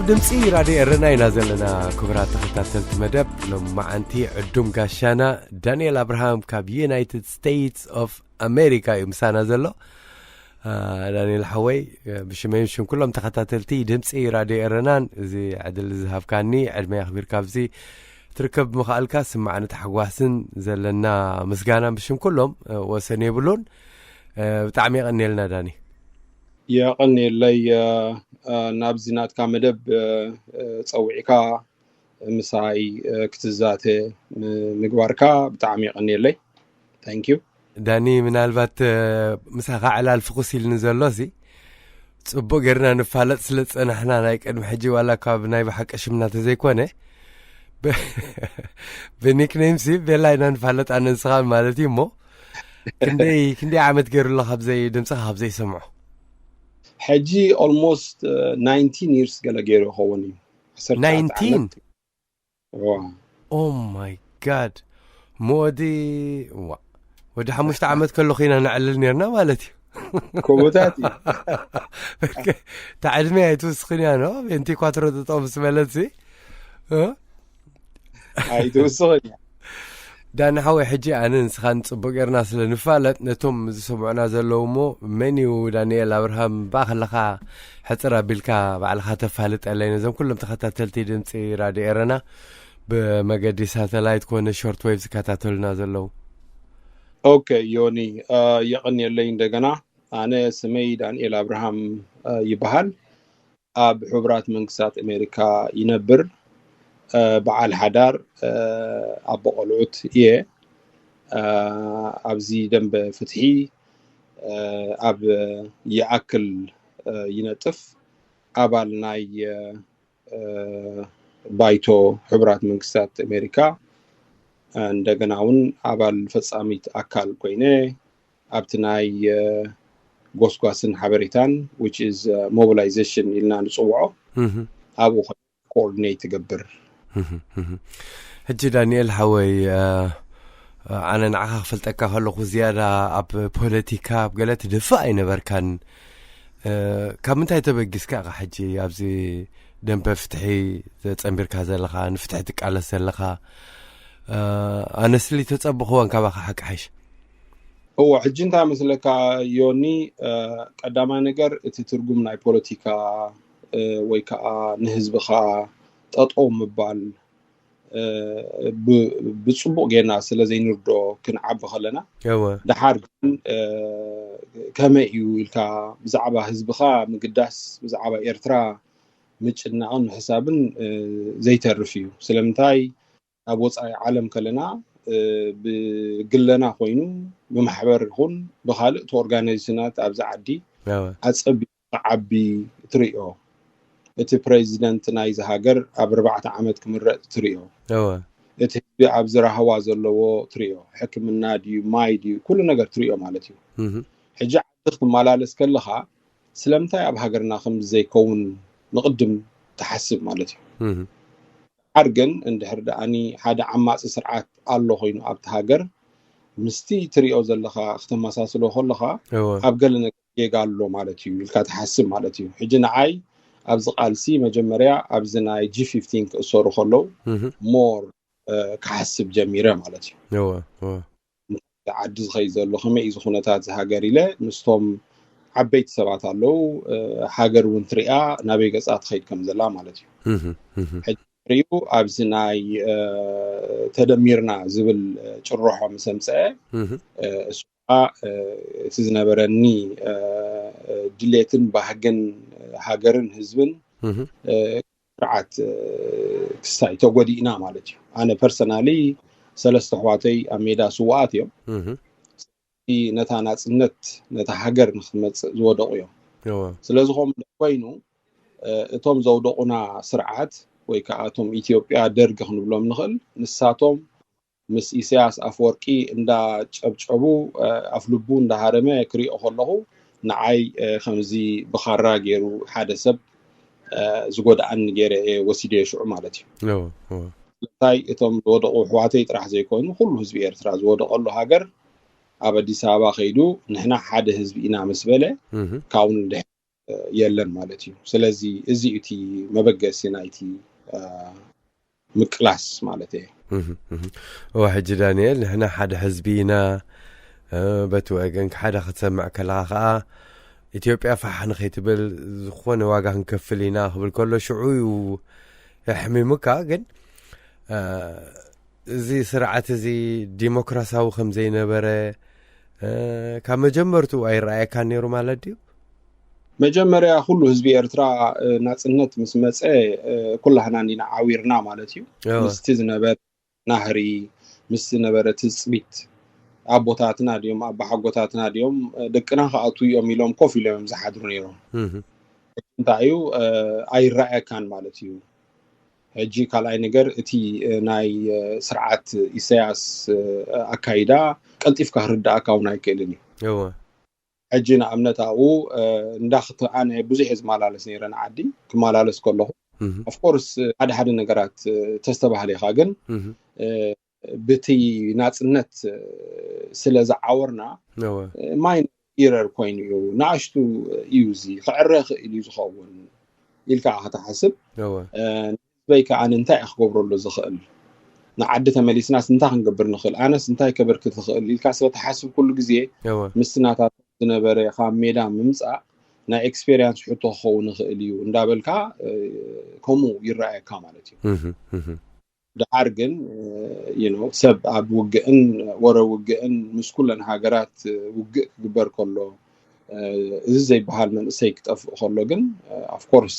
ድምፂ ራድዮ ኤረና ኢና ዘለና። ክቡራት ተኸታተልቲ መደብ፣ ሎማዓንቲ ዕዱም ጋሻና ዳንኤል ኣብርሃም ካብ ዩናይትድ ስቴትስ ኦፍ ኣሜሪካ እዩ ምሳና ዘሎ። ዳንኤል ሓወይ፣ ብሽመይን ሽም ኩሎም ተኸታተልቲ ድምፂ ራድዮ ኤረናን እዚ ዕድል ዝሃብካኒ፣ ዕድመ ኣኽቢርካ ኣብዚ ትርከብ ምኽኣልካ ስማዕን ተሓጓስን ዘለና ምስጋና ብሽም ኩሎም ወሰን የብሉን። ብጣዕሚ የቐንየልና ዳኒ። የቐንየለይ። ናብዚ ናትካ መደብ ጸዊዕካ ምሳይ ክትዛተ ምግባርካ ብጣዕሚ የቐንየለይ። ታንኪዩ። ዳኒ፣ ምናልባት ምሳኻ ዕላል ፍኹስ ኢልኒ ዘሎ ሲ፣ ጽቡቕ ጌርና ንፋለጥ ስለ ዝጸናሕና ናይ ቅድሚ ሕጂ ዋላ ካብ ናይ ብሓቂ ሽምና ተዘይኮነ፣ ብኒክኔም ሲ ቤላ ኢና ንፋለጥ ኣነ ንስኻ ማለት እዩ። እሞ ክንደይ ክንደይ ዓመት ገይሩ ኣሎ ካብዘይ ድምፅኻ ካብዘይ ሰምዖ? ሕጂ ኦልሞስት ናይንቲን ይርስ ገለ ገይሩ ይኸውን እዩ። ናይንቲን? ኦ ማይ ጋድ። ሞ ወዲ ወዲ ሓሙሽተ ዓመት ከለኹ ኢና ነዕልል ነርና ማለት እዩ። ኮቦታት እዩ። እታ ዕድመ ኣይትውስኽን እያ። ኖ ቬንቲ ኳትሮ ጠጠው ምስ በለት ሲ ኣይትውስኽን እያ። ዳኒ ሓወይ፣ ሕጂ ኣነ ንስኻን ጽቡቕ ጌርና ስለ ንፋለጥ፣ ነቶም ዝሰምዑና ዘለዉ እሞ፣ መን እዩ ዳንኤል ኣብርሃም እባ ከለኻ ሕጽር ኣቢልካ ባዕልኻ ተፋልጠለይ፣ ነዞም ኩሎም ተኸታተልቲ ድምፂ ራድዮ ኤረና ብመገዲ ሳተላይት ኮነ ሾርት ዌቭ ዝከታተሉና ዘለዉ። ኦኬ ዮኒ፣ የቐንየለይ እንደገና። ኣነ ስመይ ዳንኤል ኣብርሃም ይበሃል። ኣብ ሕቡራት መንግስታት ኣሜሪካ ይነብር። በዓል ሓዳር፣ ኣቦ ቆልዑት እየ። ኣብዚ ደንበ ፍትሒ ኣብ ይኣክል ይነጥፍ። ኣባል ናይ ባይቶ ሕቡራት መንግስታት ኣሜሪካ፣ እንደገና እውን ኣባል ፈጻሚት ኣካል ኮይነ ኣብቲ ናይ ጎስጓስን ሓበሬታን፣ which is mobilization ኢልና ንፅውዖ፣ ኣብኡ ኮይነ ኮኦርዲኔት ትገብር። ሕጂ ዳንኤል ሓወይ፣ ኣነ ንዓኻ ክፈልጠካ ከለኹ ዝያዳ ኣብ ፖለቲካ ኣብ ገለ ትድፋእ ኣይነበርካን። ካብ ምንታይ ተበጊስካ ኢኻ ሕጂ ኣብዚ ደንበ ፍትሒ ተጸንቢርካ ዘለኻ፣ ንፍትሒ ትቃለስ ዘለኻ? ኣነስሊ ተጸብኽወን ካባኻ ሓቂ ሓይሽ። እዎ፣ ሕጂ እንታይ መስለካ ዮኒ፣ ቀዳማይ ነገር እቲ ትርጉም ናይ ፖለቲካ ወይ ከዓ ንህዝብኻ ጠጠው ምባል ብፅቡቕ ጌና ስለ ዘይንርዶ ክንዓቢ ከለና፣ ደሓር ግን ከመይ እዩ ኢልካ ብዛዕባ ህዝብኻ ምግዳስ፣ ብዛዕባ ኤርትራ ምጭናቕን ምሕሳብን ዘይተርፍ እዩ። ስለምንታይ ኣብ ወፃኢ ዓለም ከለና ብግለና ኮይኑ ብማሕበር ይኹን ብካልእ ኦርጋናይዜሽናት ኣብዚ ዓዲ ኣፀቢ ክዓቢ ትርእዮ። እቲ ፕሬዚደንት ናይዚ ሃገር ኣብ ኣርባዕተ ዓመት ክምረፅ ትርእዮ። እቲ ህዝቢ ኣብዚ ራህዋ ዘለዎ ትርእዮ። ሕክምና ድዩ፣ ማይ ድዩ፣ ኩሉ ነገር ትርእዮ ማለት እዩ። ሕጂ ዓዲ ክትመላለስ ከለኻ ስለምንታይ ኣብ ሃገርና ከም ዘይከውን ንቕድም ትሓስብ ማለት እዩ። ድሓር ግን እንድሕር ደኣኒ ሓደ ዓማፂ ስርዓት ኣሎ ኮይኑ ኣብቲ ሃገር ምስቲ ትሪኦ ዘለኻ ክተመሳስሎ ከለኻ ኣብ ገለ ነገር ጌጋ ኣሎ ማለት እዩ ኢልካ ትሓስብ ማለት እዩ። ሕጂ ንዓይ ኣብዚ ቃልሲ መጀመርያ ኣብዚ ናይ ጂ ፊፍቲን ክእሰሩ ከለዉ ሞር ክሓስብ ጀሚረ ማለት እዩ። ዓዲ ዝኸይድ ዘሎ ከመይ እዩ ዝኩነታት ዝሃገር ኢለ ምስቶም ዓበይቲ ሰባት ኣለዉ ሃገር እውን ትሪኣ ናበይ ገፃ ትኸይድ ከም ዘላ ማለት እዩ። ሕጂ ሪኡ ኣብዚ ናይ ተደሚርና ዝብል ጭርሖ ምስ ኣምፀአ እሱ እቲ ዝነበረኒ ድሌትን ባህግን ሃገርን ህዝብን ስርዓት ክስታይ ተጎዲእና ማለት እዩ። ኣነ ፐርሰናሊ ሰለስተ ኣሕዋተይ ኣብ ሜዳ ስውኣት እዮም። ነታ ናፅነት ነታ ሃገር ንክትመፅእ ዝወደቑ እዮም። ስለዚ ከምኡ ኮይኑ እቶም ዘውደቑና ስርዓት ወይ ከዓ እቶም ኢትዮጵያ ደርጊ ክንብሎም ንኽእል ንሳቶም ምስ ኢሳያስ ኣፈወርቂ እንዳጨብጨቡ ኣፍልቡ እንዳሃረመ ክሪኦ ከለኹ ንዓይ ከምዚ ብኻራ ገይሩ ሓደ ሰብ ዝጎድኣኒ ገይረ እየ ወሲደዮ ሽዑ ማለት እዩ። እንታይ እቶም ዝወደቑ ኣሕዋተይ ጥራሕ ዘይኮይኑ ኩሉ ህዝቢ ኤርትራ ዝወደቐሉ ሃገር ኣብ ኣዲስ ኣበባ ከይዱ ንሕና ሓደ ህዝቢ ኢና ምስ በለ ካብኡ ንድሕር የለን ማለት እዩ። ስለዚ እዚ እቲ መበገሲ ናይቲ ምቅላስ ማለት እየ። እዋ ሕጂ ዳንኤል፣ ንሕና ሓደ ህዝቢ ኢና። በቲ ወገን ሓደ ክትሰምዕ ከለካ ከዓ ኢትዮጵያ ፋሕ ንኸይትብል ዝኾነ ዋጋ ክንከፍል ኢና ክብል ከሎ ሽዑ እዩ የሕሚሙካ። ግን እዚ ስርዓት እዚ ዲሞክራሲያዊ ከም ዘይነበረ ካብ መጀመርቱ ኣይረኣየካን ነይሩ ማለት ድዩ? መጀመርያ ኩሉ ህዝቢ ኤርትራ ናፅነት ምስ መፀ ኩላህና እንዲና ዓዊርና ማለት እዩ። ምስቲ ዝነበረ ናህሪ፣ ምስቲ ዝነበረ ትፅቢት ኣቦታትና ድዮም ኣባሓጎታትና ድዮም ደቅና ክኣትዉ እዮም ኢሎም ኮፍ ኢሎም እዮም ዝሓድሩ ነይሮም። እንታይ እዩ ኣይረኣየካን ማለት እዩ። ሕጂ ካልኣይ ነገር እቲ ናይ ስርዓት ኢሳያስ ኣካይዳ ቀልጢፍካ ክርዳእካ እውን ኣይክእልን እዩ። ሕጂ ንኣብነት ኣብኡ እንዳክትኣነ ብዙሕ እየ ዝመላለስ ነይረ ንዓዲ። ክመላለስ ከለኹ ኦፍኮርስ ሓደ ሓደ ነገራት ተስተባህል ኢኻ፣ ግን ብቲ ናፅነት ስለ ዝዓወርና ማይ ኢረር ኮይኑ እዩ። ንኣሽቱ እዩ እዚ ክዕረ ክእል እዩ ዝኸውን ኢልካ ክትሓስብ። ንህዝበይ ከዓ እንታይ እየ ክገብረሉ ዝኽእል? ንዓዲ ተመሊስናስ እንታይ ክንገብር ንኽእል? ኣነስ እንታይ ከበርክት ዝኽእል ኢልካ ስለ ትሓስብ ኩሉ ግዜ ምስቲ ናታቶም ዝነበረ ካብ ሜዳ ምምፃእ ናይ ኤክስፔሪንስ ሕቶ ክኸውን ይኽእል እዩ እንዳበልካ ከምኡ ይረኣየካ ማለት እዩ። ደሓር ግን ሰብ ኣብ ውግእን ወረ ውግእን ምስ ኩለን ሃገራት ውግእ ክግበር ከሎ እዚ ዘይበሃል መንእሰይ ክጠፍእ ከሎ ግን ኣፍኮርስ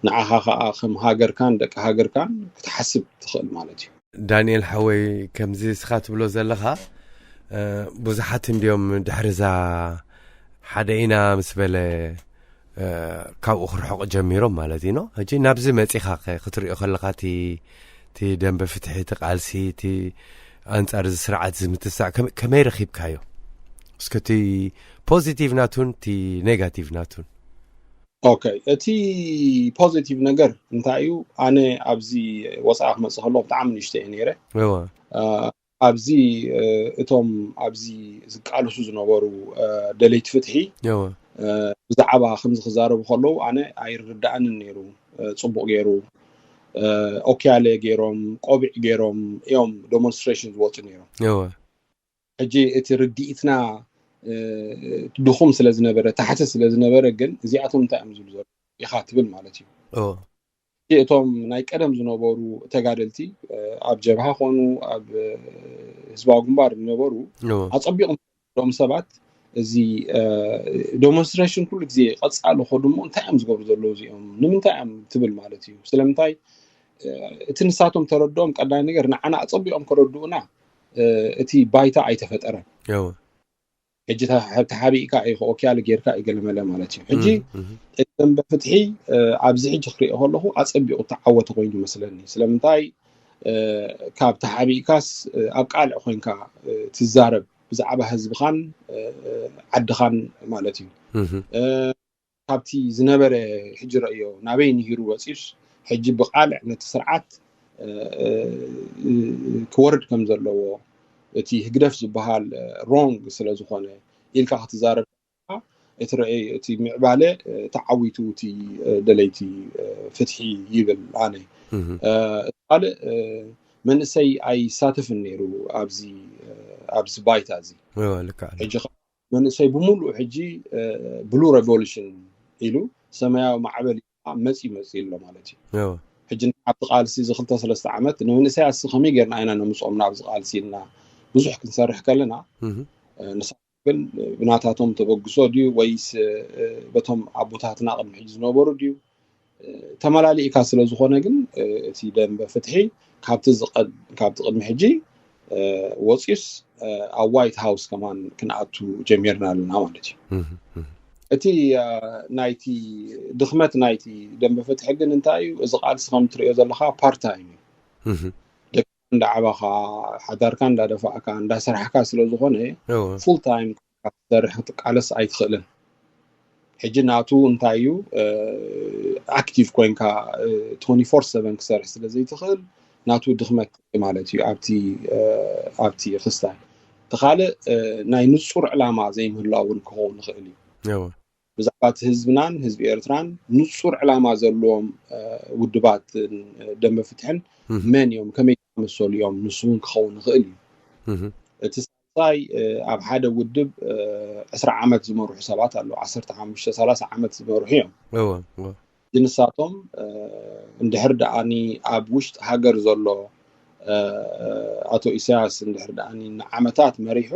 ንዓኻ ከዓ ከም ሃገርካን ደቂ ሃገርካን ክትሓስብ ትኽእል ማለት እዩ። ዳንኤል ሓወይ፣ ከምዚ እስኻ ትብሎ ዘለኻ ብዙሓት እንዲዮም ድሕርዛ ሓደ ኢና ምስ በለ ካብኡ ክርሕቑ ጀሚሮም ማለት እዩ። ሕጂ ናብዚ መፂኻ ክትሪኦ ከለኻ እቲ ደንበ ፍትሒ፣ እቲ ቃልሲ፣ እቲ ኣንፃር እዚ ስርዓት እዚ ምትሳዕ ከመይ ረኺብካዮ? እስከ እቲ ፖዚቲቭ ናቱን እቲ ኔጋቲቭ ናቱን። ኦኬ፣ እቲ ፖዚቲቭ ነገር እንታይ እዩ? ኣነ ኣብዚ ወፃኢ ክመፅእ ከለኹ ብጣዕሚ ንእሽተ እየ ነይረ። ኣብዚ እቶም ኣብዚ ዝቃልሱ ዝነበሩ ደለይቲ ፍትሒ ብዛዕባ ከምዚ ክዛረቡ ከለዉ ኣነ ኣይርዳእንን ነይሩ። ፅቡቅ ገይሩ ኦኪያለ ገይሮም ቆቢዕ ገይሮም እዮም ዴሞንስትሬሽን ዝወፁ ነይሮም። ሕጂ እቲ ርድኢትና ድኹም ስለ ዝነበረ፣ ታሕቲ ስለ ዝነበረ፣ ግን እዚኣቶም እንታይ እዮም ዝብሉ ዘለዉ ኢኻ ትብል ማለት እዩ። እቶም ናይ ቀደም ዝነበሩ ተጋደልቲ ኣብ ጀብሃ ኮኑ ኣብ ህዝባዊ ግንባር ዝነበሩ ኣፀቢቑም ሎም ሰባት እዚ ዴሞንስትሬሽን ኩሉ ግዜ ቀፃሊ ከዱ እሞ እንታይ እዮም ዝገብሩ ዘለዉ እዚኦም ንምንታይ እዮም ትብል ማለት እዩ። ስለምንታይ እቲ ንሳቶም ተረድኦም ቀዳይ ነገር ንዓና ኣፀቢቖም ከረድኡና እቲ ባይታ ኣይተፈጠረን። ሕጂ ተሓቢእካ እዩ ኦኪያል ጌርካ እዩ ገለመለ ማለት እዩ። ሕጂ እቲ ደንበ ፍትሒ ኣብዚ ሕጂ ክሪኦ ከለኹ ኣፀቢቑ ተዓወተ ኮይኑ ይመስለኒ። ስለምንታይ ካብ ተሓቢእካስ ኣብ ቃልዕ ኮይንካ ትዛረብ ብዛዕባ ህዝብኻን ዓድኻን ማለት እዩ። ካብቲ ዝነበረ ሕጂ ረእዮ ናበይ ንሂሩ ወፂኡስ ሕጂ ብቃልዕ ነቲ ስርዓት ክወርድ ከም ዘለዎ እቲ ህግደፍ ዝበሃል ሮንግ ስለ ዝኾነ ኢልካ ክትዛረብ እቲ ረእይ እቲ ምዕባለ ተዓዊቱ እቲ ደለይቲ ፍትሒ ይብል ኣነ። ካልእ መንእሰይ ኣይሳተፍን ነይሩ ኣብዚ ኣብዚ ባይታ እዚ። ሕጂ መንእሰይ ብምሉእ ሕጂ ብሉ ሬቮሉሽን ኢሉ ሰማያዊ ማዕበል መፂ መፂ ኣሎ ማለት እዩ። ሕጂ ኣብቲ ቃልሲ እዚ ክልተ ሰለስተ ዓመት ንመንእሰያት ከመይ ጌርና ኢና ነምፅኦም ናብዚ ቃልሲ ኢልና ብዙሕ ክንሰርሕ ከለና ንሳ ግን ብናታቶም ተበግሶ ድዩ ወይስ በቶም ኣቦታትና ቅድሚ ሕጂ ዝነበሩ ድዩ ተመላሊእካ ስለ ዝኾነ ግን እቲ ደንበ ፍትሒ ካብቲ ዝቐድ- ካብቲ ቅድሚ ሕጂ ወፂኡስ ኣብ ዋይት ሃውስ ከማን ክንኣቱ ጀሚርና ኣለና ማለት እዩ። እቲ ናይቲ ድኽመት ናይቲ ደንበ ፍትሒ ግን እንታይ እዩ? እዚ ቃልሲ ከም ትሪኦ ዘለካ ፓርታይም እዩ። ደቅኻ እንዳዓባኻ ሓዳርካ እንዳደፋእካ እንዳሰራሕካ ስለ ዝኾነ ፉል ታይም ክትሰርሕ ክትቃለስ ኣይትኽእልን። ሕጂ ናቱ እንታይ እዩ ኣክቲቭ ኮይንካ ትወንቲ ፎር ሰቨን ክሰርሕ ስለ ዘይትኽእል ናቱ ድኽመት ማለት እዩ። ኣብቲ ኣብቲ ክስታይ እቲ ካልእ ናይ ንፁር ዕላማ ዘይምህላው እውን ክኸውን ይኽእል እዩ። ብዛዕባ እቲ ህዝብናን ህዝቢ ኤርትራን ንጹር ዕላማ ዘለዎም ውድባትን ደንበ ፍትሕን መን እዮም፣ ከመይ ዝኣመሰሉ እዮም፣ ንሱ እውን ክኸውን ይኽእል እዩ። እቲ ሳልሳይ ኣብ ሓደ ውድብ ዕስራ ዓመት ዝመርሑ ሰባት ኣለዉ፣ ዓሰርተ ሓሙሽተ ሰላሳ ዓመት ዝመርሑ እዮም። ንሳቶም እንድሕር ደኣኒ ኣብ ውሽጢ ሃገር ዘሎ ኣቶ ኢሳያስ እንድሕር ደኣኒ ንዓመታት መሪሑ፣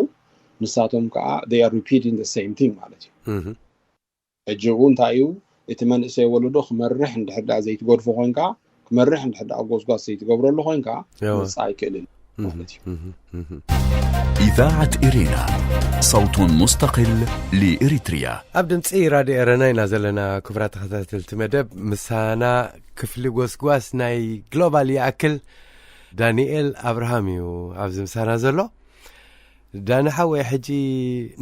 ንሳቶም ከዓ they are repeating the same thing ማለት እዩ። ሕጂ እውን እንታይ እዩ፣ እቲ መንእሰይ ወለዶ ክመርሕ እንድሕር ደኣ ዘይትገድፎ ኮይንካ፣ ክመርሕ እንድሕር ደኣ ጎስጓስ ዘይትገብረሉ ኮይንካ፣ ምምፃእ ኣይክእልን ማለት እዩ። إذاعة إرينا، صوت مستقل لإريتريا. ኣብ ድምፂ ራድዮ ኤረና ኢና ዘለና። ክቡራት ተኸታተልቲ መደብ፣ ምሳና ክፍሊ ጎስጓስ ናይ ግሎባል ይኣክል ዳንኤል ኣብርሃም እዩ ኣብዚ ምሳና ዘሎ። ዳኒ ሓወይ፣ ሕጂ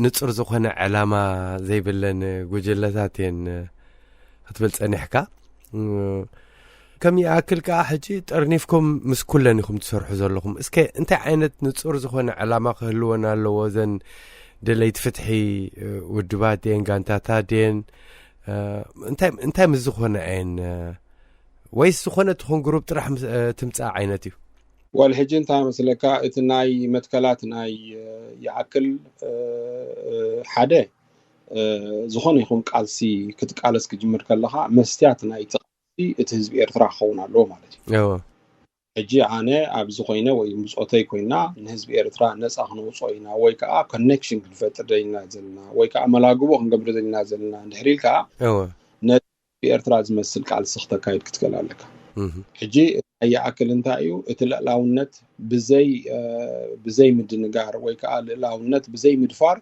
ንጹር ዝኾነ ዕላማ ዘይብለን ጉጅለታት እየን ክትብል ጸኒሕካ። ከም ይኣክል ከኣ ሕጂ ጠርኒፍኩም ምስ ኩለን ኢኹም ትሰርሑ ዘለኹም። እስከ እንታይ ዓይነት ንጹር ዝኾነ ዕላማ ክህልወን ኣለዎ? እዘን ደለይቲ ፍትሒ ውድባት ድየን፣ ጋንታታት ድየን? እንታይ ምስ ዝኾነ እየን? ወይስ ዝኾነ ትኹን ግሩፕ ጥራሕ ትምጻእ ዓይነት እዩ? ወል ሕጂ እንታይ መስለካ፣ እቲ ናይ መትከላት ናይ ይኣክል ሓደ ዝኾነ ይኹን ቃልሲ ክትቃለስ ክጅምር ከለኻ፣ መስትያት ናይቲ ቃልሲ እቲ ህዝቢ ኤርትራ ክኸውን ኣለዎ ማለት እዩ። ሕጂ ኣነ ኣብዚ ኮይነ ወይ ምጾተይ ኮይና ንህዝቢ ኤርትራ ነጻ ክነውጾ ኢና ወይ ከዓ ኮኔክሽን ክንፈጥር ደሊና ዘለና ወይ ከዓ መላግቦ ክንገብር ደሊና ዘለና እንድሕር ኢልካ፣ ነቲ ኤርትራ ዝመስል ቃልሲ ክተካይድ ክትክእል ኣለካ። ሕጂ ናይ ይኣክል እንታይ እዩ፣ እቲ ልዕላውነት ብዘይ ብዘይ ምድንጋር ወይ ከዓ ልዕላውነት ብዘይ ምድፋር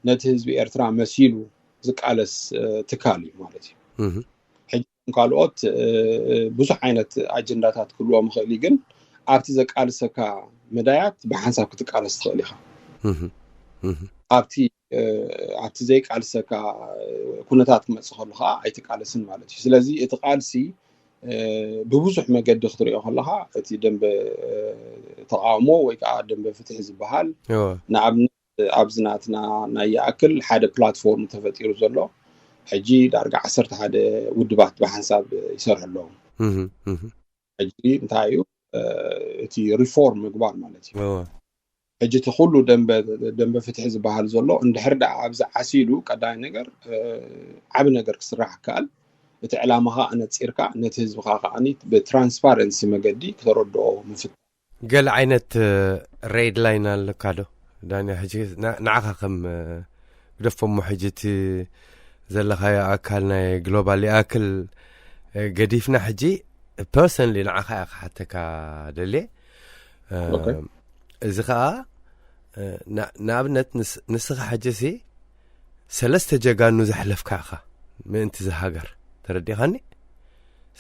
ነቲ ህዝቢ ኤርትራ መሲሉ ዝቃለስ ትካል እዩ ማለት እዩ። ሕጂ ካልኦት ብዙሕ ዓይነት ኣጀንዳታት ክህልዎም ይኽእል እዩ፣ ግን ኣብቲ ዘቃልሰካ መዳያት ብሓንሳብ ክትቃለስ ትኽእል ኢኻ። ኣብቲ ኣብቲ ዘይቃልሰካ ኩነታት ክመጽእ ከሎ ከዓ ኣይትቃለስን ማለት እዩ። ስለዚ እቲ ቃልሲ ብብዙሕ መገዲ ክትሪኦ ከለካ፣ እቲ ደንበ ተቃውሞ ወይ ከዓ ደንበ ፍትሒ ዝበሃል፣ ንኣብነት ኣብዚ ናትና ናይ ይኣክል ሓደ ፕላትፎርም ተፈጢሩ ዘሎ፣ ሕጂ ዳርጋ ዓሰርተ ሓደ ውድባት ብሓንሳብ ይሰርሑ ኣለዉ። ሕጂ እንታይ እዩ እቲ ሪፎርም ምግባር ማለት እዩ። ሕጂ እቲ ኩሉ ደንበ ፍትሒ ዝበሃል ዘሎ እንድሕር ደኣ ኣብዚ ዓሲሉ ቀዳይ ነገር ዓቢ ነገር ክስራሕ ይከኣል። እቲ ዕላማኻ ኣነጺርካ ነቲ ህዝብኻ ከዓኒ ብትራንስፓረንሲ መገዲ ክተረድኦ ምፍት ገለ ዓይነት ሬድ ላይን ኣለካ ዶ ዳንያ? ሕጂ ንዓኻ ከም ግደፎሞ ሕጂ እቲ ዘለኻዮ ኣካል ናይ ግሎባል ይኣክል ገዲፍና ሕጂ ፐርሰንሊ ንዓኻ እያ ክሓተካ ደልየ። እዚ ከዓ ንኣብነት ንስኻ ሕጂ ሲ ሰለስተ ጀጋኑ ዘሕለፍካ ኢኻ ምእንቲ ዝሃገር፣ ተረዲኻኒ?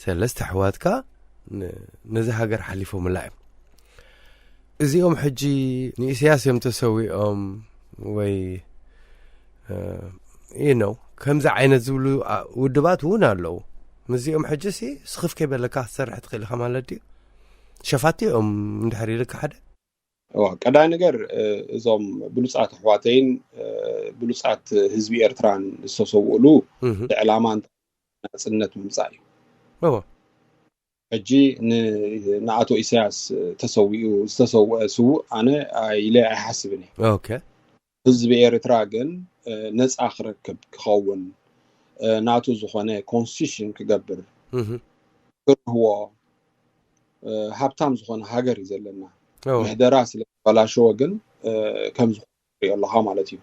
ሰለስተ ኣሕዋትካ ነዚ ሃገር ሓሊፎምላ እዮም። እዚኦም ሕጂ ንኢሳያስ እዮም ተሰዊኦም ወይ you know ከምዚ ዓይነት ዝብሉ ውድባት እውን ኣለዉ። ምስዚኦም ሕጂ ሲ ስኽፍ ከይበለካ ክትሰርሕ ትኽእል ኢኻ ማለት ድዩ? ሸፋቲ እዮም እንድሕር ኢልካ ሓደ ቀዳይ ነገር እዞም ብሉፃት ኣሕዋተይን ብሉፃት ህዝቢ ኤርትራን ዝተሰውእሉ ዕላማ ናፅነት ምምፃእ እዩ። ሕጂ ንኣቶ ኢሳያስ ተሰዊኡ ዝተሰውአ ስውእ ኣነ ኢለ ኣይሓስብን እየ። ህዝቢ ኤርትራ ግን ነፃ ክረክብ ክኸውን ናቱ ዝኾነ ኮንስቲቱሽን ክገብር ክርህዎ ሃብታም ዝኾነ ሃገር እዩ ዘለና። ምሕደራ ስለ ዝበላሸወ ግን ከም ዝኾነ ትሪኦ ኣለኻ ማለት እዩ።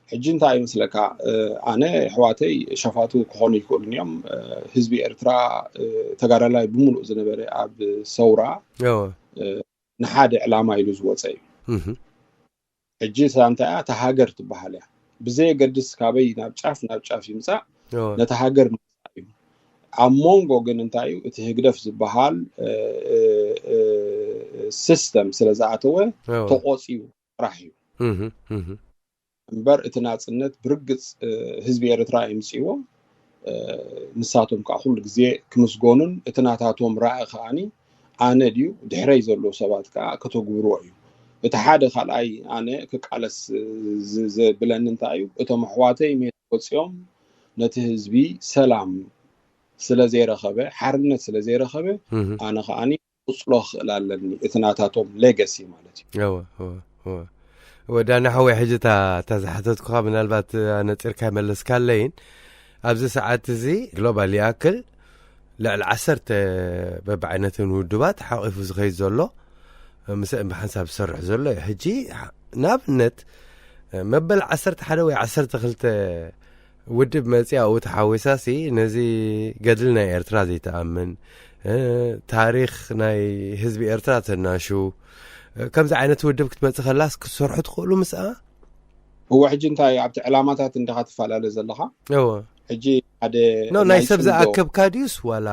ሕጂ እንታይ ይመስለካ፣ ኣነ ኣሕዋተይ ሸፋቱ ክኾኑ ይኽእሉን እዮም። ህዝቢ ኤርትራ ተጋዳላይ ብምሉእ ዝነበረ ኣብ ሰውራ ንሓደ ዕላማ ኢሉ ዝወፀ እዩ። ሕጂ እታ እንታይ እያ፣ እታ ሃገር ትበሃል እያ። ብዘየገድስ ካበይ ናብ ጫፍ ናብ ጫፍ ይምፃእ ነታ ሃገር ንምፃእ እዩ። ኣብ መንጎ ግን እንታይ እዩ፣ እቲ ህግደፍ ዝበሃል ሲስተም ስለ ዝኣተወ ተቆፅዩ ጥራሕ እዩ እምበር እቲ ናፅነት ብርግፅ ህዝቢ ኤርትራ የምፅእዎ። ንሳቶም ከዓ ኩሉ ግዜ ክምስገኑን እቲ ናታቶም ራኢ ከዓኒ ኣነ ድዩ ድሕረይ ዘለዉ ሰባት ከዓ ከተግብርዎ እዩ። እቲ ሓደ ካልኣይ ኣነ ክቃለስ ዘብለኒ እንታይ እዩ፣ እቶም ኣሕዋተይ ሜዳ ወፂኦም ነቲ ህዝቢ ሰላም ስለ ዘይረኸበ፣ ሓርነት ስለ ዘይረኸበ፣ ኣነ ከዓኒ ክቕጽሎ ክኽእል ኣለኒ፣ እቲ ናታቶም ሌጋሲ ማለት እዩ። ወዳና ሓወይ፣ ሕጂ እታ ዝሓተትኩኻ ምናልባት ኣነፂርካ ይመለስካለይን፣ ኣብዚ ሰዓት እዚ ግሎባል ይኣክል ልዕሊ ዓሰርተ በብዓይነትን ውድባት ሓቂፉ ዝኸይድ ዘሎ፣ ምስአን ብሓንሳብ ዝሰርሕ ዘሎ እዩ። ሕጂ ንኣብነት መበል ዓሰርተ ሓደ ወይ ዓሰርተ ክልተ ውድብ መፂ ኣብኡ ተሓዊሳሲ ነዚ ገድሊ ናይ ኤርትራ ዘይተኣምን፣ ታሪኽ ናይ ህዝቢ ኤርትራ ተናሹ፣ ከምዚ ዓይነት ውድብ ክትመፅእ ከላስ ክትሰርሑ ትኽእሉ ምስኣ? እወ፣ ሕጂ እንታይ ኣብቲ ዕላማታት እንዲኻ ትፈላለ ዘለኻ? እወ። ሕጂ ሓደ ናይ ሰብ ዝኣከብካ ድዩስ ዋላ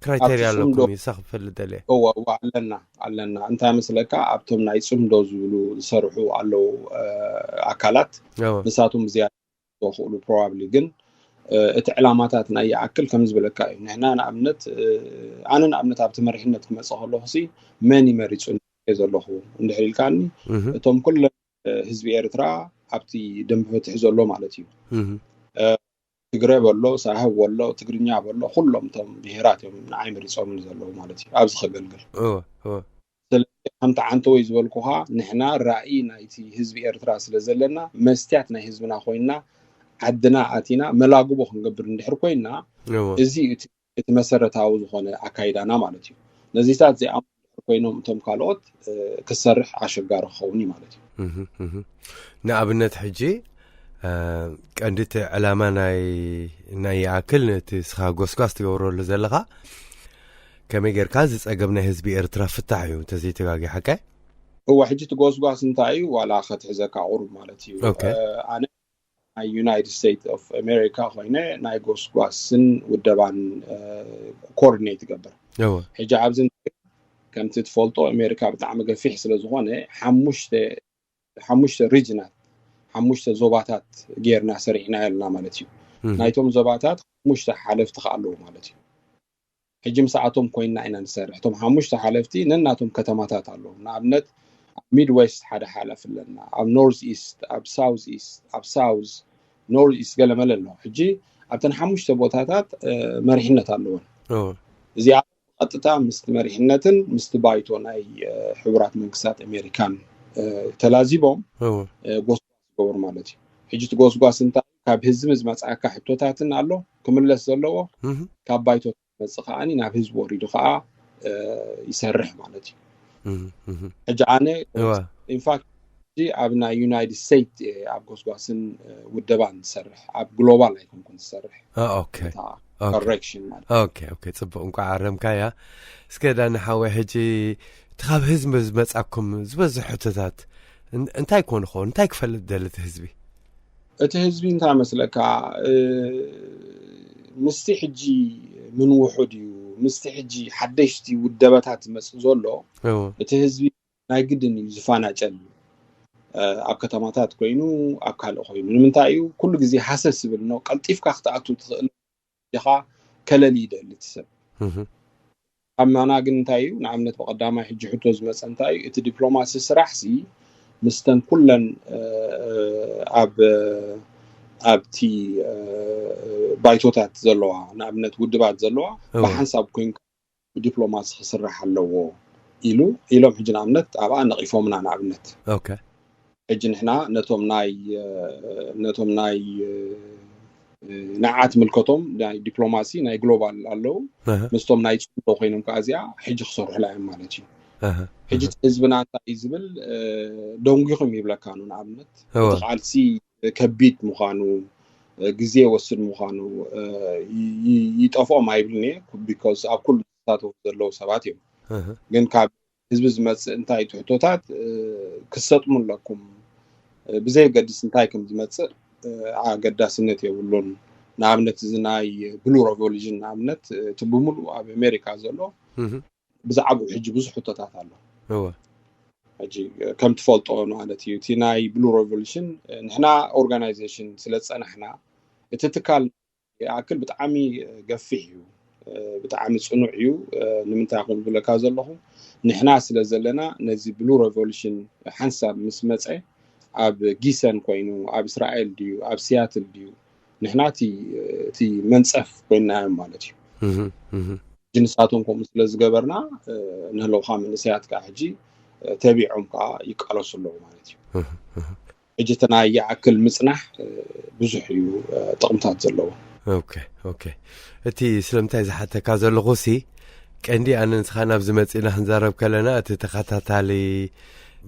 ክራይቴርያ ኣለኩም? ይሳ ክፈልጥ ደልየ። እወ፣ እወ፣ ኣለና፣ ኣለና። እንታይ መስለካ፣ ኣብቶም ናይ ጽምዶ ዝብሉ ዝሰርሑ ኣለዉ ኣካላት፣ ንሳቶም ብዝያዳ ክኽእሉ ፕሮባብሊ። ግን እቲ ዕላማታት ናይ ይኣክል ከም ዝበለካ እዩ። ንሕና ንኣብነት፣ ኣነ ንኣብነት ኣብቲ መሪሕነት ክመጽእ ከለኹ ሲ መን ይመሪጹ ዘለኹ እንድሕር ኢልካኒ፣ እቶም ኩለ ህዝቢ ኤርትራ ኣብቲ ደንበ ፍትሒ ዘሎ ማለት እዩ። ትግረ በሎ፣ ሳህብ በሎ፣ ትግርኛ በሎ፣ ኩሎም እቶም ብሄራት እዮም ንዓይ መሪጾምኒ ዘለዉ ማለት እዩ ኣብዚ ከገልግል። ስለዚ ከምቲ ዓንተወይ ዝበልኩኻ፣ ንሕና ራእይ ናይቲ ህዝቢ ኤርትራ ስለ ዘለና፣ መስትያት ናይ ህዝብና ኮይንና፣ ዓድና ኣቲና መላግቦ ክንገብር እንድሕር ኮይንና፣ እዚ እቲ መሰረታዊ ዝኾነ ኣካይዳና ማለት እዩ። ነዚታት እዚኣም ኮይኖም እቶም ካልኦት ክሰርሕ ኣሸጋሪ ክኸውን እዩ ማለት እዩ። ንኣብነት ሕጂ ቀንዲቲ ዕላማ ናይ ናይ ይኣክል ነቲ ስኻ ጎስጓስ ትገብረሉ ዘለኻ፣ ከመይ ጌርካ እዚ ጸገም ናይ ህዝቢ ኤርትራ ፍታሕ እዩ እንተዘይተጋጊ ሓቀ? እዋ፣ ሕጂ እቲ ጎስጓስ እንታይ እዩ? ዋላ ከትሕዘካ ቁሩብ ማለት እዩ። ኣነ ናይ ዩናይትድ ስቴትስ ኦፍ ኣሜሪካ ኮይነ ናይ ጎስጓስን ውደባን ኮኦርዲኔት ይገብር። ሕጂ ኣብዚ ከምቲ ትፈልጦ ኣሜሪካ ብጣዕሚ ገፊሕ ስለ ዝኾነ ሓሙሽተ ሓሙሽተ ሪጅናት፣ ሓሙሽተ ዞባታት ጌርና ሰሪዕና ኣለና ማለት እዩ። ናይቶም ዞባታት ሓሙሽተ ሓለፍቲ ከ ኣለዉ ማለት እዩ። ሕጂ ምስኣቶም ኮይንና ኢና ንሰርሕ። እቶም ሓሙሽተ ሓለፍቲ ነናቶም ከተማታት ኣለዉ። ንኣብነት ኣብ ሚድዌስት ሓደ ሓላፊ ኣለና፣ ኣብ ኖርዝ ኢስት፣ ኣብ ሳውዝ ኢስት፣ ኣብ ሳውዝ ኖርዝ ኢስት ገለመለ ኣሎ። ሕጂ ኣብተን ሓሙሽተ ቦታታት መሪሕነት ኣለወን። እዚኣ ቀጥታ ምስቲ መሪሕነትን ምስቲ ባይቶ ናይ ሕቡራት መንግስታት ኣሜሪካን ተላዚቦም ጎስጓስ ዝገበሩ ማለት እዩ። ሕጂ እቲ ጎስጓስ እንታይ ካብ ህዝቢ ዝመፅኣካ ሕቶታትን ኣሎ ክምለስ ዘለዎ፣ ካብ ባይቶ መፅእ ከዓኒ ናብ ህዝቢ ወሪዱ ከዓ ይሰርሕ ማለት እዩ። ሕጂ ኣነ ኢንፋክት ኣብ ናይ ዩናይትድ ስቴትስ ኣብ ጎስጓስን ውደባን ዝሰርሕ፣ ኣብ ግሎባል ኣይኮንኩን ዝሰርሕ። ኮሬክሽን ማለት ኦኬ ኦኬ፣ ፅቡቅ፣ እንቋዕ ኣረምካያ። እስከ ዳኒ ሓወይ፣ ሕጂ እቲ ካብ ህዝቢ ዝመፃኩም ዝበዝሕ ሕቶታት እንታይ ኮን ይኸውን? እንታይ ክፈልጥ ደሊ እቲ ህዝቢ? እቲ ህዝቢ እንታይ መስለካ፣ ምስቲ ሕጂ ምንውሑ ድዩ፣ ምስቲ ሕጂ ሓደሽቲ ውደበታት ዝመፅእ ዘሎ፣ እቲ ህዝቢ ናይ ግድን እዩ ዝፋናጨል። ኣብ ከተማታት ኮይኑ፣ ኣብ ካልእ ኮይኑ። ንምንታይ እዩ? ኩሉ ግዜ ሃሰስ ዝብል ነው። ቀልጢፍካ ክትኣቱ ትኽእል ዲኻ? ከለል ይደሊ እቲ ሰብ። ኣማና ግን እንታይ እዩ? ንኣብነት ብቐዳማይ ሕጂ ሕቶ ዝመፀ እንታይ እዩ? እቲ ዲፕሎማሲ ስራሕ ሲ ምስተን ኩለን ኣብ ኣብቲ ባይቶታት ዘለዋ፣ ንኣብነት ውድባት ዘለዋ፣ ብሓንሳብ ኮይንካ ብዲፕሎማሲ ክስራሕ ኣለዎ ኢሉ ኢሎም። ሕጂ ንኣብነት ኣብኣ ነቒፎምና። ንኣብነት ሕጂ ንሕና ነቶም ናይ ነቶም ናይ ንዓት ምልከቶም ናይ ዲፕሎማሲ ናይ ግሎባል ኣለዉ፣ ምስቶም ናይ ፅምዶ ኮይኖም ከዓ እዚኣ ሕጂ ክሰርሑላ እዮም ማለት እዩ። ሕጂ ህዝብና እንታይ እዩ ዝብል? ደንጒኹም ይብለካ ነው። ንኣብነት እቲ ቃልሲ ከቢድ ምዃኑ፣ ግዜ ወስድ ምዃኑ ይጠፍኦም ኣይብልን እየ። ቢኮዝ ኣብ ኩሉ ዝሳተፉ ዘለዉ ሰባት እዮም። ግን ካብ ህዝቢ ዝመፅእ እንታይ ትሕቶታት ክሰጥሙ ኣለኩም፣ ብዘየገድስ እንታይ ከም ዝመፅእ ኣገዳስነት የብሉን። ንኣብነት እዚ ናይ ብሉ ሬቮሉሽን ንኣብነት እቲ ብምሉእ ኣብ ኣሜሪካ ዘሎ ብዛዕባኡ ሕጂ ብዙሕ ሕቶታት ኣሎ። ሕጂ ከም ትፈልጦ ማለት እዩ፣ እቲ ናይ ብሉ ሬቮሉሽን ንሕና ኦርጋናይዜሽን ስለ ዝፀናሕና፣ እቲ ትካል ይኣክል ብጣዕሚ ገፊሕ እዩ፣ ብጣዕሚ ፅኑዕ እዩ። ንምንታይ ከም ዝብለካ ዘለኹ፣ ንሕና ስለ ዘለና ነዚ ብሉ ሬቮሉሽን ሓንሳብ ምስ መፀ፣ ኣብ ጊሰን ኮይኑ፣ ኣብ እስራኤል ድዩ፣ ኣብ ሲያትል ድዩ፣ ንሕና እቲ መንፀፍ ኮይንናዮም ማለት እዩ። ንሳቶም ከምኡ ስለ ዝገበርና ንህለውካ መንእሰያት ከዓ ሕጂ ተቢዖም ከዓ ይቃለሱ ኣለዉ ማለት እዩ። ሕጂ እቲ ናይ ይኣክል ምፅናሕ ብዙሕ እዩ ጥቕምታት ዘለዎ። ኦኬ ኦኬ። እቲ ስለምንታይ ዝሓተካ ዘለኹ ሲ ቀንዲ ኣነ ንስኻ ናብዚ መፂእና ክንዛረብ ከለና እቲ ተኸታታሊ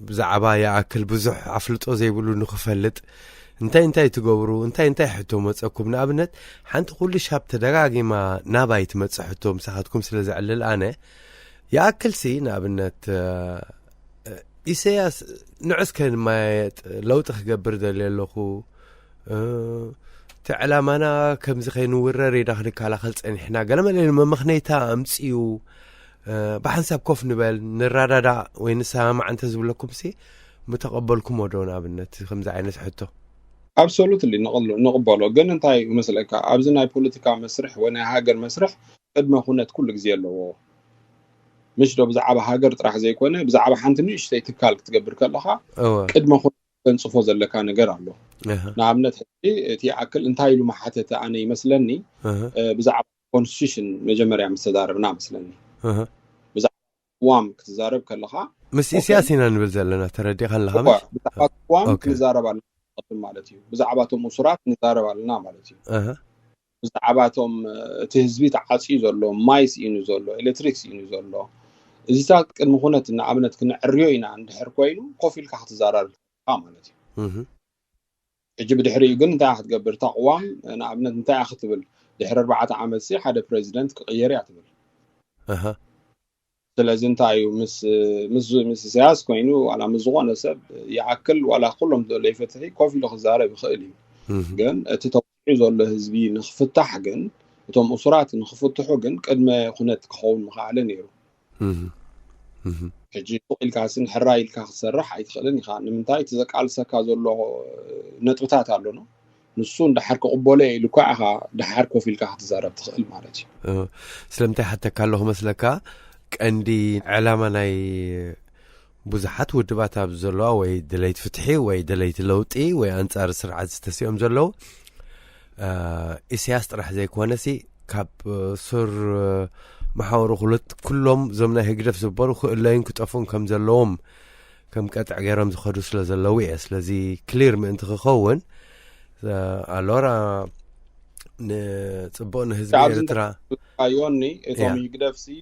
ብዛዕባ ይኣክል ብዙሕ ኣፍልጦ ዘይብሉ ንክፈልጥ እንታይ እንታይ ትገብሩ እንታይ እንታይ ሕቶ መፀኩም? ንኣብነት ሓንቲ ኩሉ ሻብ ተደጋጊማ ናባይ ትመፅእ ሕቶ ምሳኻትኩም ስለ ዘዕልል ኣነ ይኣክል ሲ ንኣብነት ኢሰያስ ንዑስ ከንማየጥ ለውጢ ክገብር ደልየ ኣለኹ እቲ ዕላማና ከምዚ ከይንውረር ኢና ክንከላኸል ፀኒሕና ገለመለ መመኽነይታ ኣምፅኡ ብሓንሳብ ኮፍ ንበል ንረዳዳእ ወይ ንሰማማዕ እንተ ዝብለኩም ሲ ምተቐበልኩሞ ዶ ንኣብነት ከምዚ ዓይነት ሕቶ ኣብሶሉትሊ ንቕበሎ ግን እንታይ ይመስለካ ኣብዚ ናይ ፖለቲካ መስርሕ ወይ ናይ ሃገር መስርሕ ቅድመ ኩነት ኩሉ ግዜ ኣለዎ ምሽ ዶ ብዛዕባ ሃገር ጥራሕ ዘይኮነ ብዛዕባ ሓንቲ ንእሽተይ ትካል ክትገብር ከለካ ቅድመ ኩነት ተንፅፎ ዘለካ ነገር ኣሎ ንኣብነት ሕጂ እቲ ይኣክል እንታይ ኢሉ መሓተተ ኣነ ይመስለኒ ብዛዕባ ኮንስቲቱሽን መጀመርያ ምስ ተዛረብና መስለኒ ብዛዕባ ቅዋም ክትዛረብ ከለካ ምስ ኢስያስ ኢና ንብል ዘለና ተረዲእካ ኣለካ ብዛዕባ ቅዋም ክንዛረብ ኣለና ማለት እዩ ብዛዕባ እቶም እሱራት ንዛረብ ኣለና ማለት እዩ ብዛዕባ እቶም እቲ ህዝቢ ተዓፅዩ ዘሎ ማይ ስኢኑ ዘሎ ኤሌክትሪክ ስኢኑ ዘሎ እዚታት ቅድሚ ኩነት ንኣብነት ክንዕርዮ ኢና እንድሕር ኮይኑ ኮፍ ኢልካ ክትዘራርብ ማለት እዩ ሕጂ ብድሕሪኡ ግን እንታይ ክትገብር እታ ቅዋም ንኣብነት እንታይ ክትብል ድሕሪ ኣርባዕተ ዓመት ሓደ ፕሬዚደንት ክቅየር እያ ትብል ስለዚ እንታይ እዩ ምስ ምስ ኢሳያስ ኮይኑ ዋላ ምስ ዝኾነ ሰብ ይኣክል ዋላ ኩሎም ዘለዩ ፍትሒ ኮፍ ኢሉ ክዛረብ ይኽእል እዩ ግን እቲ ተወፂዑ ዘሎ ህዝቢ ንክፍታሕ ግን እቶም እሱራት ንክፍትሑ ግን ቅድመ ኩነት ክኸውን ምኽኣለ ነይሩ ሕጂ ሱቕ ኢልካ ስን ሕራይ ኢልካ ክትሰርሕ ኣይትኽእልን ኢኻ ንምንታይ እቲ ዘቃልሰካ ዘሎ ነጥብታት ኣሎ ንሱ እንዳሓር ክቕበሎ ኢሉ እኳ ኢኻ ድሓር ኮፍ ኢልካ ክትዛረብ ትኽእል ማለት እዩ ስለምንታይ ሓተካ ኣለኹ መስለካ ቀንዲ ዕላማ ናይ ብዙሓት ውድባት ኣብ ዘለዋ ወይ ደለይቲ ፍትሒ ወይ ደለይቲ ለውጢ ወይ ኣንጻር ስርዓት ዝተሲኦም ዘለዉ ኢሳያስ ጥራሕ ዘይኮነሲ ካብ ሱር መሓወሩ ኩለት ኩሎም እዞም ናይ ህግደፍ ዝበሩ ክእለዩን ክጠፉን ከም ዘለዎም ከም ቀጥዕ ገይሮም ዝኸዱ ስለ ዘለዉ እየ ስለዚ ክሊር ምእንቲ ክኸውን ኣሎራ ንፅቡቅ ንህዝቢ ኤርትራ ዮኒ እቶም ህግደፍ ሲ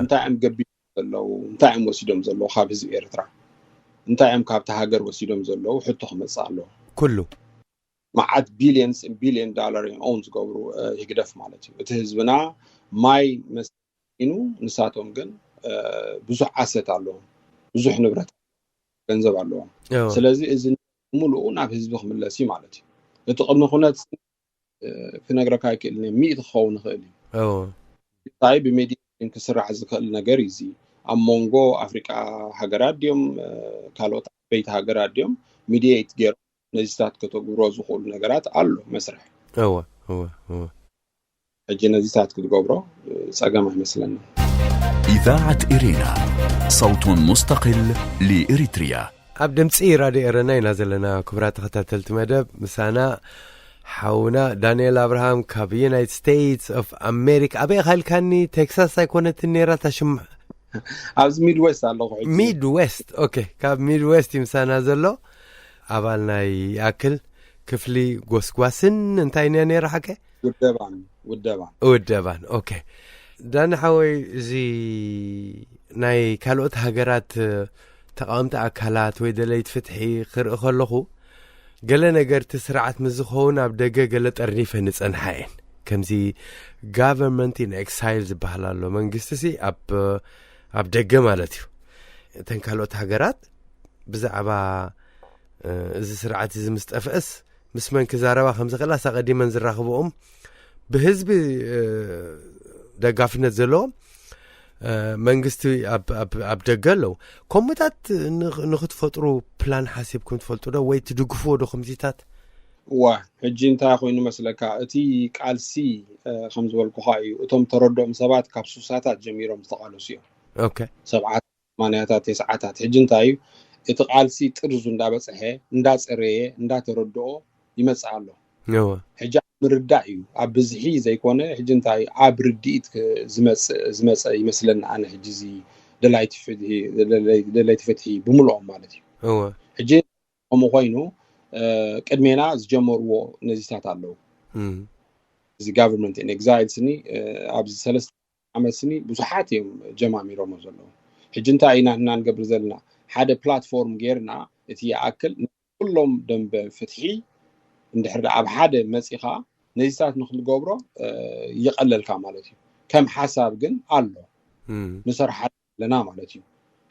እንታይ እዮም ገቢ ዘለዉ እንታይ እዮም ወሲዶም ዘለዉ ካብ ህዝቢ ኤርትራ እንታይ እዮም ካብቲ ሃገር ወሲዶም ዘለዉ ሕቶ ክመፅእ ኣለዎ ኩሉ መዓት ቢልዮንስ ቢልዮን ዳላር እዮም ኦውን ዝገብሩ ህግደፍ ማለት እዩ እቲ ህዝብና ማይ መስ ኢኑ ንሳቶም ግን ብዙሕ ኣሰት ኣለዎም ብዙሕ ንብረት ገንዘብ ኣለዎም ስለዚ እዚ ሙሉኡ ናብ ህዝቢ ክምለስ እዩ ማለት እዩ እቲ ቅድሚ ኩነት ክነግረካ ይክእል ሚእቲ ክኸውን ይኽእል እዩ እንታይ ብሜዲሽን ክስራሕ ዝኽእል ነገር እዩ ኣብ መንጎ ኣፍሪቃ ሃገራት ድዮም ካልኦት ዓበይቲ ሃገራት ድዮም ሚድየት ገይሮም ነዚታት ከተግብሮ ዝኽእሉ ነገራት ኣሎ መስርሕ እወ እወ እወ ሕጂ ነዚታት ክትገብሮ ጸገም ኣይመስለኒ إذاعة إرينا صوت مستقل لإريتريا ኣብ ድምፂ ራድዮ ኤረና ኢና ዘለና ክቡራት ተኸታተልቲ መደብ ምሳና ሓውና ዳንኤል ኣብርሃም ካብ ዩናይትድ ስቴትስ ኦፍ ኣሜሪካ ኣበይ ካልካኒ ቴክሳስ ኣይኮነትን ነይራ ታሽም ኣብዚ ሚድዌስት ኣለኹ ሕጂ ሚድዌስት ኦኬ ካብ ሚድዌስት እዩ ምሳና ዘሎ ኣባል ናይ ይኣክል ክፍሊ ጎስጓስን እንታይ ነያ ነይራ ሓቀ ውደባን ውደባን ውደባን ኦኬ ዳኒ ሓወይ እዚ ናይ ካልኦት ሃገራት ተቃወምቲ ኣካላት ወይ ደለይት ፍትሒ ክርኢ ከለኹ ገለ ነገርቲ ስርዓት ምስ ዝኸውን ኣብ ደገ ገለ ጠርኒፈ ንጸንሓ እየን ከምዚ government in exile ዝበሃል ኣሎ መንግስቲ ሲ ኣብ ኣብ ደገ ማለት እዩ እተን ካልኦት ሃገራት ብዛዕባ እዚ ስርዓት እዚ ምስ ጠፍአስ ምስ መን ክዛረባ ከም ዝኽእላስ ኣቐዲመን ዝራኽብኦም ብህዝቢ ደጋፍነት ዘለዎም መንግስቲ ኣብ ደገ ኣለዉ ከምኡታት ንክትፈጥሩ ፕላን ሓሲብኩም ትፈልጡ ዶ ወይ ትድግፍዎ ዶ ከምዚታት እዋ ሕጂ እንታይ ኮይኑ መስለካ እቲ ቃልሲ ከም ዝበልኩኻ እዩ እቶም ተረድኦም ሰባት ካብ ሱሳታት ጀሚሮም ዝተቃለሱ እዮም ኦኬ ሰብዓት ማንያታት ተስዓታት ሕጂ እንታይ እዩ እቲ ቃልሲ ጥርዙ እንዳበፅሐ እንዳፀረየ እንዳተረድኦ ይመፅእ ኣሎ ሕጂ ምርዳእ እዩ። ኣብ ብዝሒ ዘይኮነ፣ ሕጂ እንታይ ኣብ ርድኢት ክ- ዝመጽእ ዝመጸ ይመስለኒ። ኣነ ሕጂ እዚ ደላይቲ ፍትሒ ደለይ- ደለይቲ ፍትሒ ብምልኦም ማለት እዩ። እወ ሕጂ ከምኡ ኮይኑ፣ እ፣ ቅድሜና ዝጀመርዎ ነዚታት ኣለዉ። እም፣ እዚ ጋቨርንመንት ኢን ኤግዛይል ስኒ፣ እ፣ ኣብዚ ሰለስተ ዓመት ስኒ ብዙሓት እዮም ጀማሚሮሞ ዘለዉ። ሕጂ እንታይ ኢና ንሕና ንገብር ዘለና? ሓደ ፕላትፎርም ጌርና፣ እቲ ይኣክል ኩሎም ደንበ ፍትሒ እንድሕር ደኣ ኣብ ሓደ መጺኻ ነዚታት ንክትገብሮ፣ እ፣ ይቐለልካ ማለት እዩ። ከም ሓሳብ ግን ኣሎ፣ እም፣ ንሰርሓ ኣለና ማለት እዩ።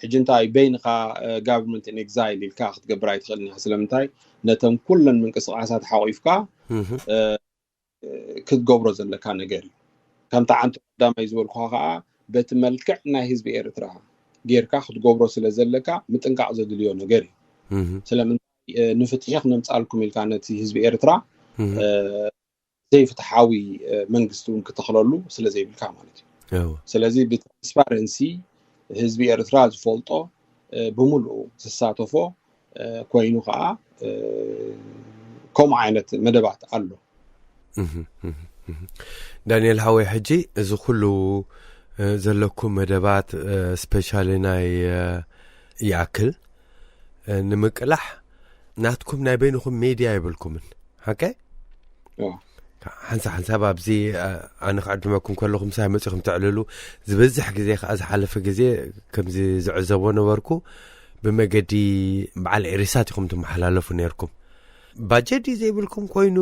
ሕጂ እንታይ በይንኻ፣ እ፣ ጋቨርንመንት ኢን ኤግዛይል ኢልካ ክትገብር ኣይትኽእልን ኢኻ። ስለምንታይ? ነተን ኩለን ምንቅስቃሳት ሓቂፍካ እህ፣ ክትገብሮ ዘለካ ነገር እዩ። ከምቲ ዓንቶ ቀዳማይ ዝበልኩኻ ከዓ፣ በቲ መልክዕ ናይ ህዝቢ ኤርትራ ጌርካ ክትገብሮ ስለ ዘለካ ምጥንቃቕ ዘድልዮ ነገር እዩ። እህ፣ ስለምንታይ? እ፣ ንፍትሒ ክነምፃልኩም ኢልካ ነቲ ህዝቢ ኤርትራ እህ፣ እ፣ ዘይፍትሓዊ፣ እ፣ መንግስቲ እውን ክተኽለሉ ስለ ዘይብልካ ማለት እዩ። እወ ስለዚ ብትራንስፓረንሲ ህዝቢ ኤርትራ ዝፈልጦ፣ እ፣ ብምሉኡ ዝሳተፎ፣ እ፣ ኮይኑ ከዓ፣ እ፣ ከምኡ ዓይነት መደባት ኣሎ። እህ፣ እህ፣ እህ። ዳንኤል ሓወይ፣ ሕጂ እዚ ኩሉ እ፣ ዘለኩም መደባት፣ እ፣ ስፔሻሊ ናይ፣ እ፣ ይኣክል፣ እ፣ ንምቅላሕ ናትኩም ናይ በይንኹም ሜድያ የብልኩምን፣ ሓቀ? እዎ። ሓንሳብ ሓንሳብ ኣብዚ፣ እ፣ ኣነ ክዕድመኩም ከለኹ ምሳይ መጺኹም ተዕልሉ። ዝበዝሕ ግዜ ከዓ ዝሓለፈ ግዜ ከምዚ ዝዕዘቦ ነበርኩ፣ ብመገዲ በዓል ኤሪሳት ኢኹም ትመሓላለፉ ነርኩም። ባጀት ድዩ ዘይብልኩም ኮይኑ፣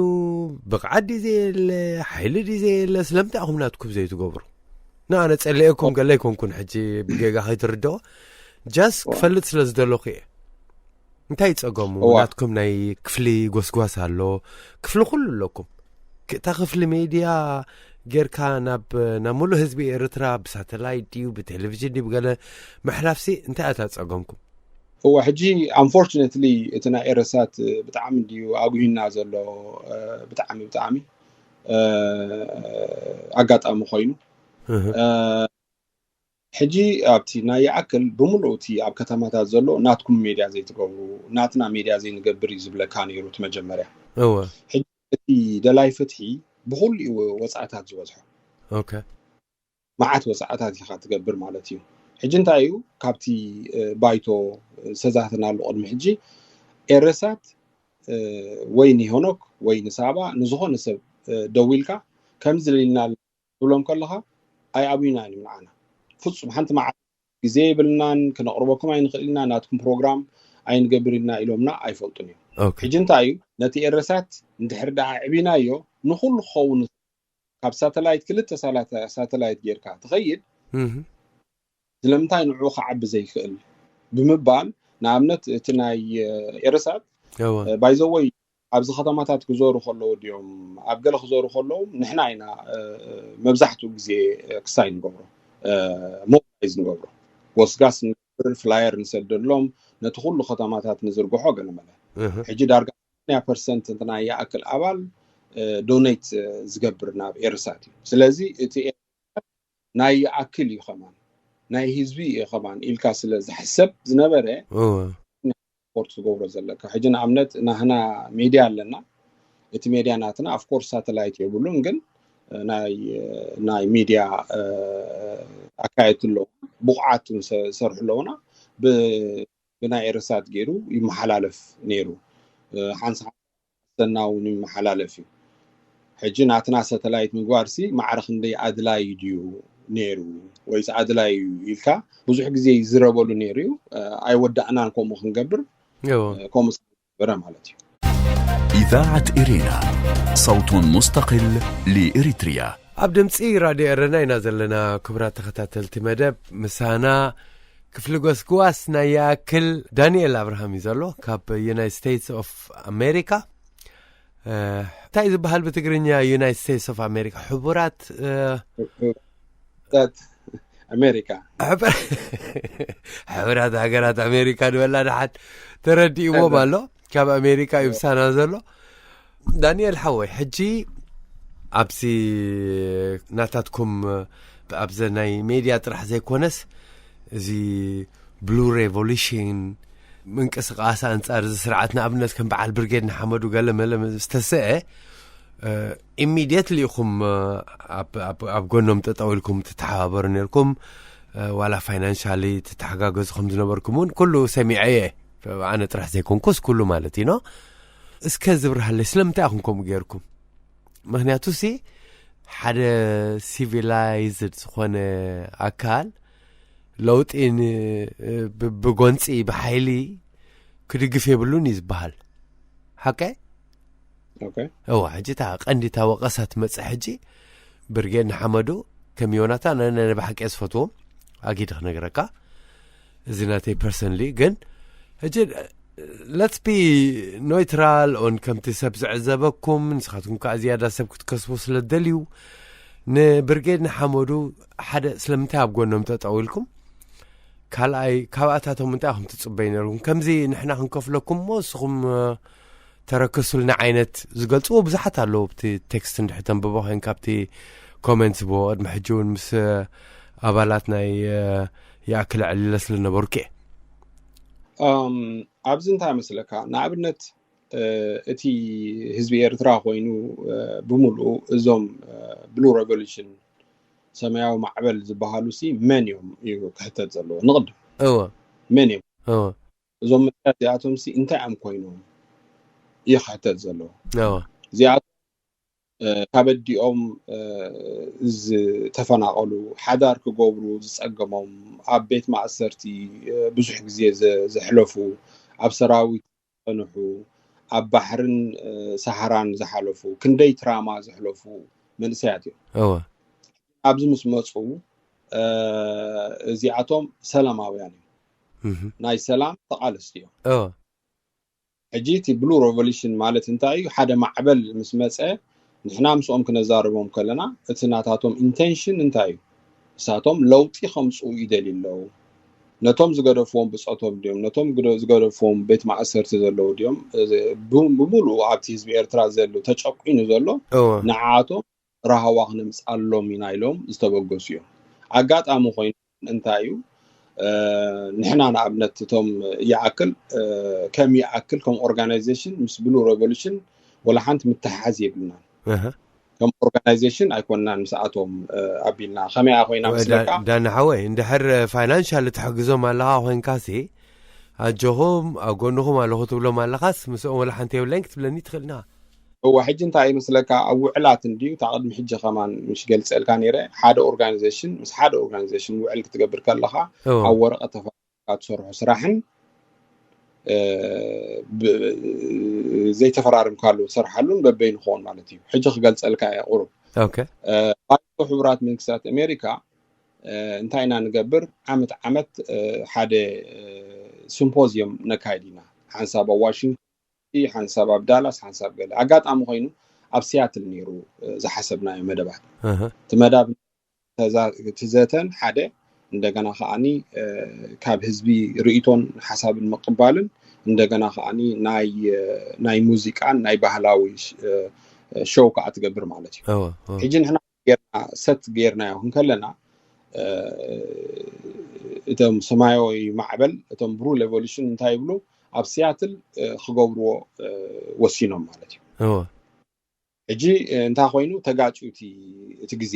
ብቕዓት ድዩ ዘየለ፣ ሓይሊ ድዩ ዘየለ፣ ስለምንታይ ኢኹም ናትኩም ዘይትገብሩ? ንኣነ ጸሊኤኩም ገለ ኣይኮንኩን፣ ሕጂ ብጌጋ ከይትርድኦ፣ ጃስ ክፈልጥ ስለ ዝደለኹ እየ። እንታይ ጸገሙ? እዋ። ናትኩም ናይ ክፍሊ ጎስጓስ ኣሎ፣ ክፍሊ ኩሉ ኣለኩም። ክ- እታ ክፍሊ ሜድያ ጌርካ ናብ ናብ ሙሉእ ህዝቢ ኤርትራ ብሳተላይት ድዩ ብቴሌቪዥን ድዩ ብገለ ምሕላፍሲ እንታይ እታ ጸገምኩም? እወ፣ ሕጂ ኣንፎርቹነትሊ እቲ ናይ ኤረሳት ብጣዕሚ እንድዩ ኣጉሂና ዘሎ፣ እ፣ ብጣዕሚ ብጣዕሚ፣ እ፣ ኣጋጣሚ ኮይኑ፣ እህ፣ እ፣ ሕጂ ኣብቲ ናይ ይኣክል ብምሉእ እቲ ኣብ ከተማታት ዘሎ ናትኩም ሜድያ ዘይትገብሩ፣ ናትና ሜድያ ዘይንገብር እዩ ዝብለካ ነይሩ እቲ መጀመርያ። እወ እቲ ደላይ ፍትሒ ብኹሉ እዩ ወጻእታት ዝበዝሖ። ኦኬ መዓት ወጻእታት ኢኻ ትገብር ማለት እዩ። ሕጂ እንታይ እዩ ካብቲ፣ እ፣ ባይቶ ዝተዛተናሉ ቅድሚ ሕጂ ኤረሳት፣ እ፣ ወይ ንሄኖክ ወይ ንሳባ ንዝኾነ ሰብ፣ እ፣ ደዊልካ ከምዚ ኢልና ትብሎም ከለኻ ኣይኣብዩናን እዮም ንዓና። ፍጹም ሓንቲ መዓት ግዜ የብልናን፣ ክነቕርበኩም ኣይንኽእል ኢና፣ ናትኩም ፕሮግራም ኣይንገብር ኢልና ኢሎምና ኣይፈልጡን እዮም። ኦኬ ሕጂ እንታይ እዩ ነቲ ኤረሳት እንድሕር ደኣ ኣዕቢናዮ ንኹሉ ክኸውን ካብ ሳተላይት ክልተ ሳላተ- ሳተላይት ጌርካ ትኸይድ እህ፣ ስለምንታይ ንዕኡ ክዓቢ ዘይክእል ብምባል ንኣብነት እቲ ናይ፣ እ፣ ኤረሳት እወ ባይዘወይ ኣብዚ ከተማታት ክዞሩ ከለዉ ድዮም ኣብ ገለ ክዞሩ ከለዉ ንሕና ኢና፣ እ፣ መብዛሕትኡ ግዜ፣ እ፣ ክሳይ ንገብሮ፣ እ፣ ሞቢላይዝ ንገብሮ ጎስጋስ ንገብር ፍላየር ንሰደሎም ነቲ ኩሉ ከተማታት ንዝርግሖ ገለ መለ እህ፣ ሕጂ ዳርጋ ሰማንያ ፐርሰንት ናይ ይኣክል ኣባል፣ እ፣ ዶኔት፣ እ፣ ዝገብር ናብ ኤርሳት እዩ። ስለዚ እቲ ኤርሳት ናይ ይኣክል እዩ ከማን ናይ ህዝቢ እዩ ከማን ኢልካ ስለ ዝሕሰብ ዝነበረ እወ ስፖርት ትገብሮ ዘለካ። ሕጂ ንኣብነት ናህና ሜድያ ኣለና። እቲ ሜድያ ናትና ኣፍኮርስ ሳተላይት የብሉን፣ ግን፣ እ፣ ናይ፣ እ፣ ናይ ሜድያ፣ እ፣ ኣካየድቲ ኣለዉ፣ ብቑዓት እውን ሰ- ዝሰርሑ ኣለዉና። ብ- ብናይ ኤረሳት ገይሩ ይመሓላለፍ ነይሩ። እ፣ ሓንሳ ሓንሰና እውን ይመሓላለፍ እዩ። ሕጂ ናትና ሳተላይት ምግባርሲ ማዕረ ክንደይ ኣድላዩ ድዩ ነይሩ ወይስ ኣድላዩ እዩ ኢልካ ብዙሕ ግዜ ይዝረበሉ ነይሩ እዩ። እ፣ ኣይወዳእናን ከምኡ ክንገብር፣ እወ እ፣ ከምኡ ዝነበረ ማለት እዩ። إذاعة إرينا، صوت مستقل لإريتريا. ኣብ ድምፂ ራድዮ ኤረና ኢና ዘለና። ክቡራት ተኸታተልቲ መደብ፣ ምሳና ክፍሊ ጎስጓስ ናይ ይኣክል ዳንኤል ኣብርሃም እዩ ዘሎ ካብ ዩናይትድ ስቴትስ ኦፍ ኣሜሪካ። እ፣ እንታይ ዝበሃል ብትግርኛ ዩናይትድ ስቴትስ ኦፍ ኣሜሪካ? ሕቡራት፣ እ፣ ታት ኣሜሪካ ሕብ- ሕቡራት ሃገራት ኣሜሪካ ንበላ ደሓን ተረዲእዎም ኣሎ። ካብ ኣሜሪካ እዩ ምሳና ዘሎ። ዳንኤል ሓወይ፣ ሕጂ ኣብዚ ናታትኩም ኣብዚ ናይ ሜድያ ጥራሕ ዘይኮነስ እዚ ብሉ ሬቮሉሽን ምንቅስቃስ ኣንጻር እዚ ስርዓት ንኣብነት ከም በዓል ብርጌድ ንሓመዱ ገለ መለ ዝተስአ ኢሚድየትሊ ኢኹም ኣብ ጎኖም ጠጠው ኢልኩም ትተሓባበሩ ነርኩም። ዋላ ፋይናንሻሊ ትተሓጋገዙ ከም ዝነበርኩም እውን ኩሉ ሰሚዐ እየ። ኣነ ጥራሕ ዘይኮንኩስ ኩሉ ማለት እዩ። እስከ ዝብርሃለይ ስለምንታይ ኢኹም ከምኡ ገይርኩም? ምክንያቱ ሲ ሓደ ሲቪላይዝድ ዝኾነ ኣካል ለውጢ ብጎንፂ ብሓይሊ ክድግፍ የብሉን እዩ ዝበሃል። ሓቀ? እዋ ሕጂ እታ ቀንዲ እታ ወቀሳ ትመፅእ ሕጂ ብርጌድ ንሓመዱ ከም ዮናታን ኣነ ናይ ብሓቂ ዝፈትዎም ኣጊዲ ክነግረካ፣ እዚ ናተይ ፐርሰንሊ ግን ሕጂ let's be neutral on ከምቲ ሰብ ዝዕዘበኩም ንስኻትኩም ከዓ ዝያዳ ሰብ ክትከስቡ ስለ ደልዩ ንብርጌድ ንሓመዱ ሓደ ስለምንታይ ኣብ ጎኖም ጠጠው ኢልኩም ካልኣይ ካብኣታቶም እንታይ ኢኹም ትፅበዩ ነርኩም ከምዚ ንሕና ክንከፍለኩም እሞ ንስኹም ተረከሱልና ዓይነት ዝገልፅዎ ብዙሓት ኣለዉ ኣብቲ ቴክስት እንድሕር ተንብቦ ኮይን ካብቲ ኮመንት ዝብዎ ቅድሚ ሕጂ እውን ምስ ኣባላት ናይ ይኣክል ዕልለ ስለነበሩ ከ ኣብዚ እንታይ መስለካ ንኣብነት እቲ ህዝቢ ኤርትራ ኮይኑ ብምሉኡ እዞም ብሉ ሬቮሉሽን ሰማያዊ ማዕበል ዝበሃሉ ሲ መን እዮም እዩ ክሕተት ዘለዎ ንቕድም እወ መን እዮም እወ እዞም መፅያ እዚኣቶም ሲ እንታይ እዮም ኮይኖም እዩ ክሕተት ዘለዎ እወ እዚኣቶም ካብ ኣዲኦም ዝተፈናቐሉ ሓዳር ክገብሩ ዝፀገሞም ኣብ ቤት ማእሰርቲ ብዙሕ ግዜ ዘሕለፉ ኣብ ሰራዊት ዝፀንሑ ኣብ ባሕርን ሰሃራን ዝሓለፉ ክንደይ ትራማ ዘሕለፉ መንእሰያት እዮም እወ ኣብዚ ምስ መፁ እዚኣቶም ሰላማውያን እዮም ናይ ሰላም ተቓለስቲ እዮም እወ ሕጂ እቲ ብሉ ሬቮሉሽን ማለት እንታይ እዩ ሓደ ማዕበል ምስ መፀ ንሕና ምስኦም ክነዛርቦም ከለና እቲ ናታቶም ኢንቴንሽን እንታይ እዩ እሳቶም ለውጢ ከምፅኡ ይደልዩ ኣለዉ ነቶም ዝገደፍዎም ብፆቶም ድዮም ነቶም ዝገደፍዎም ቤት ማእሰርቲ ዘለዉ ድዮም ብምሉኡ ኣብቲ ህዝቢ ኤርትራ ዘሎ ተጨቂኑ ዘሎ ንዓቶም ራህዋ ክነምፅኣሎም ኢና ኢሎም ዝተበገሱ እዮም ኣጋጣሚ ኮይኑ እንታይ እዩ ንሕና ንኣብነት እቶም ይኣክል ከም ይኣክል ከም ኦርጋናይዜሽን ምስ ብሉ ሬቮሉሽን ወላ ሓንቲ ምትሓሓዝ የብልናን ከም ኦርጋናይዜሽን ኣይኮንናን ምስኣቶም ኣቢልና ከመይ ኮይና ምስለካ ዳና ሓወይ እንድሕር ፋይናንሻል ትሕግዞም ኣለኻ ኮይንካሲ ኣጆኹም ኣብ ጎንኹም ኣለኹ ትብሎም ኣለኻስ ምስኦም ወላ ሓንቲ የብለይን ክትብለኒ ትኽእልና እዋ ሕጂ እንታይ ይመስለካ ኣብ ውዕላት እንድዩ እታ ቅድሚ ሕጂ ከማን ምሽ ገልፀልካ ነይረ ሓደ ኦርጋናይዜሽን ምስ ሓደ ኦርጋናይዜሽን ውዕል ክትገብር ከለካ ኣብ ወረቀት ተፈካ ትሰርሖ ስራሕን ዘይተፈራርምካሉ ትሰርሓሉን በበይ ንኸውን ማለት እዩ ሕጂ ክገልፀልካ እየ ቁሩብ ባይቶ ሕቡራት መንግስታት ኣሜሪካ እንታይ ኢና ንገብር ዓመት ዓመት ሓደ ሲምፖዚየም ነካይድ ኢና ሓንሳብ ኣብ ዋሽንግተን ሓንሳብ ኣብ ዳላስ ሓንሳብ ገለ ኣጋጣሚ ኮይኑ ኣብ ሲያትል ነይሩ ዝሓሰብናዮ መደባት እቲ መዳብ ትዘተን ሓደ እንደገና ከዓኒ ካብ ህዝቢ ርእቶን ሓሳብን ምቅባልን እንደገና ከዓኒ ናይ ሙዚቃን ናይ ባህላዊ ሾው ከዓ ትገብር ማለት እዩ ሕጂ ንሕና ጌርና ሰት ጌርናዮ ክንከለና እቶም ሰማያዊ ማዕበል እቶም ብሩ ሬቮሉሽን እንታይ ይብሉ ኣብ ሲያትል ክገብርዎ ወሲኖም ማለት እዩ ሕጂ እንታይ ኮይኑ ተጋጭዩ እቲ ግዜ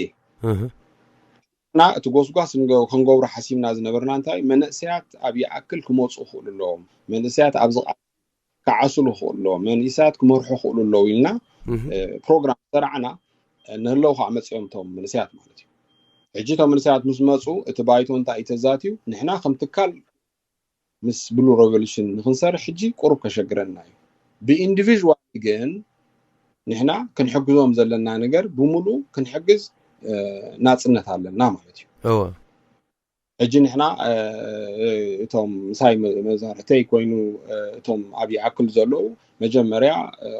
እና እቲ ጎስጓስ ክንገብሮ ሓሲብና ዝነበርና እንታይ መንእሰያት ኣብ ይኣክል ክመፁ ክኽእሉ ኣለዎም መንእሰያት ኣብዚ ክዓስሉ ክኽእሉ ኣለዎም መንእሰያት ክመርሑ ክኽእሉ ኣለዉ ኢልና ፕሮግራም ዝሰራዕና ንህለው ከዓ መፅኦም እቶም መንእሰያት ማለት እዩ ሕጂ እቶም መንእሰያት ምስ መፁ እቲ ባይቶ እንታይ እዩ ተዛትዩ ንሕና ከም ትካል ምስ ብሉ ሬቮሉሽን ንክንሰርሕ ሕጂ ቁሩብ ከሸግረና እዩ ብኢንዲቪዥዋል ግን ንሕና ክንሕግዞም ዘለና ነገር ብምሉእ ክንሕግዝ ናፅነት ኣለና ማለት እዩ እወ ሕጂ ንሕና እቶም ምሳይ መዛርሕተይ ኮይኑ እቶም ኣብ ይኣክል ዘለዉ መጀመርያ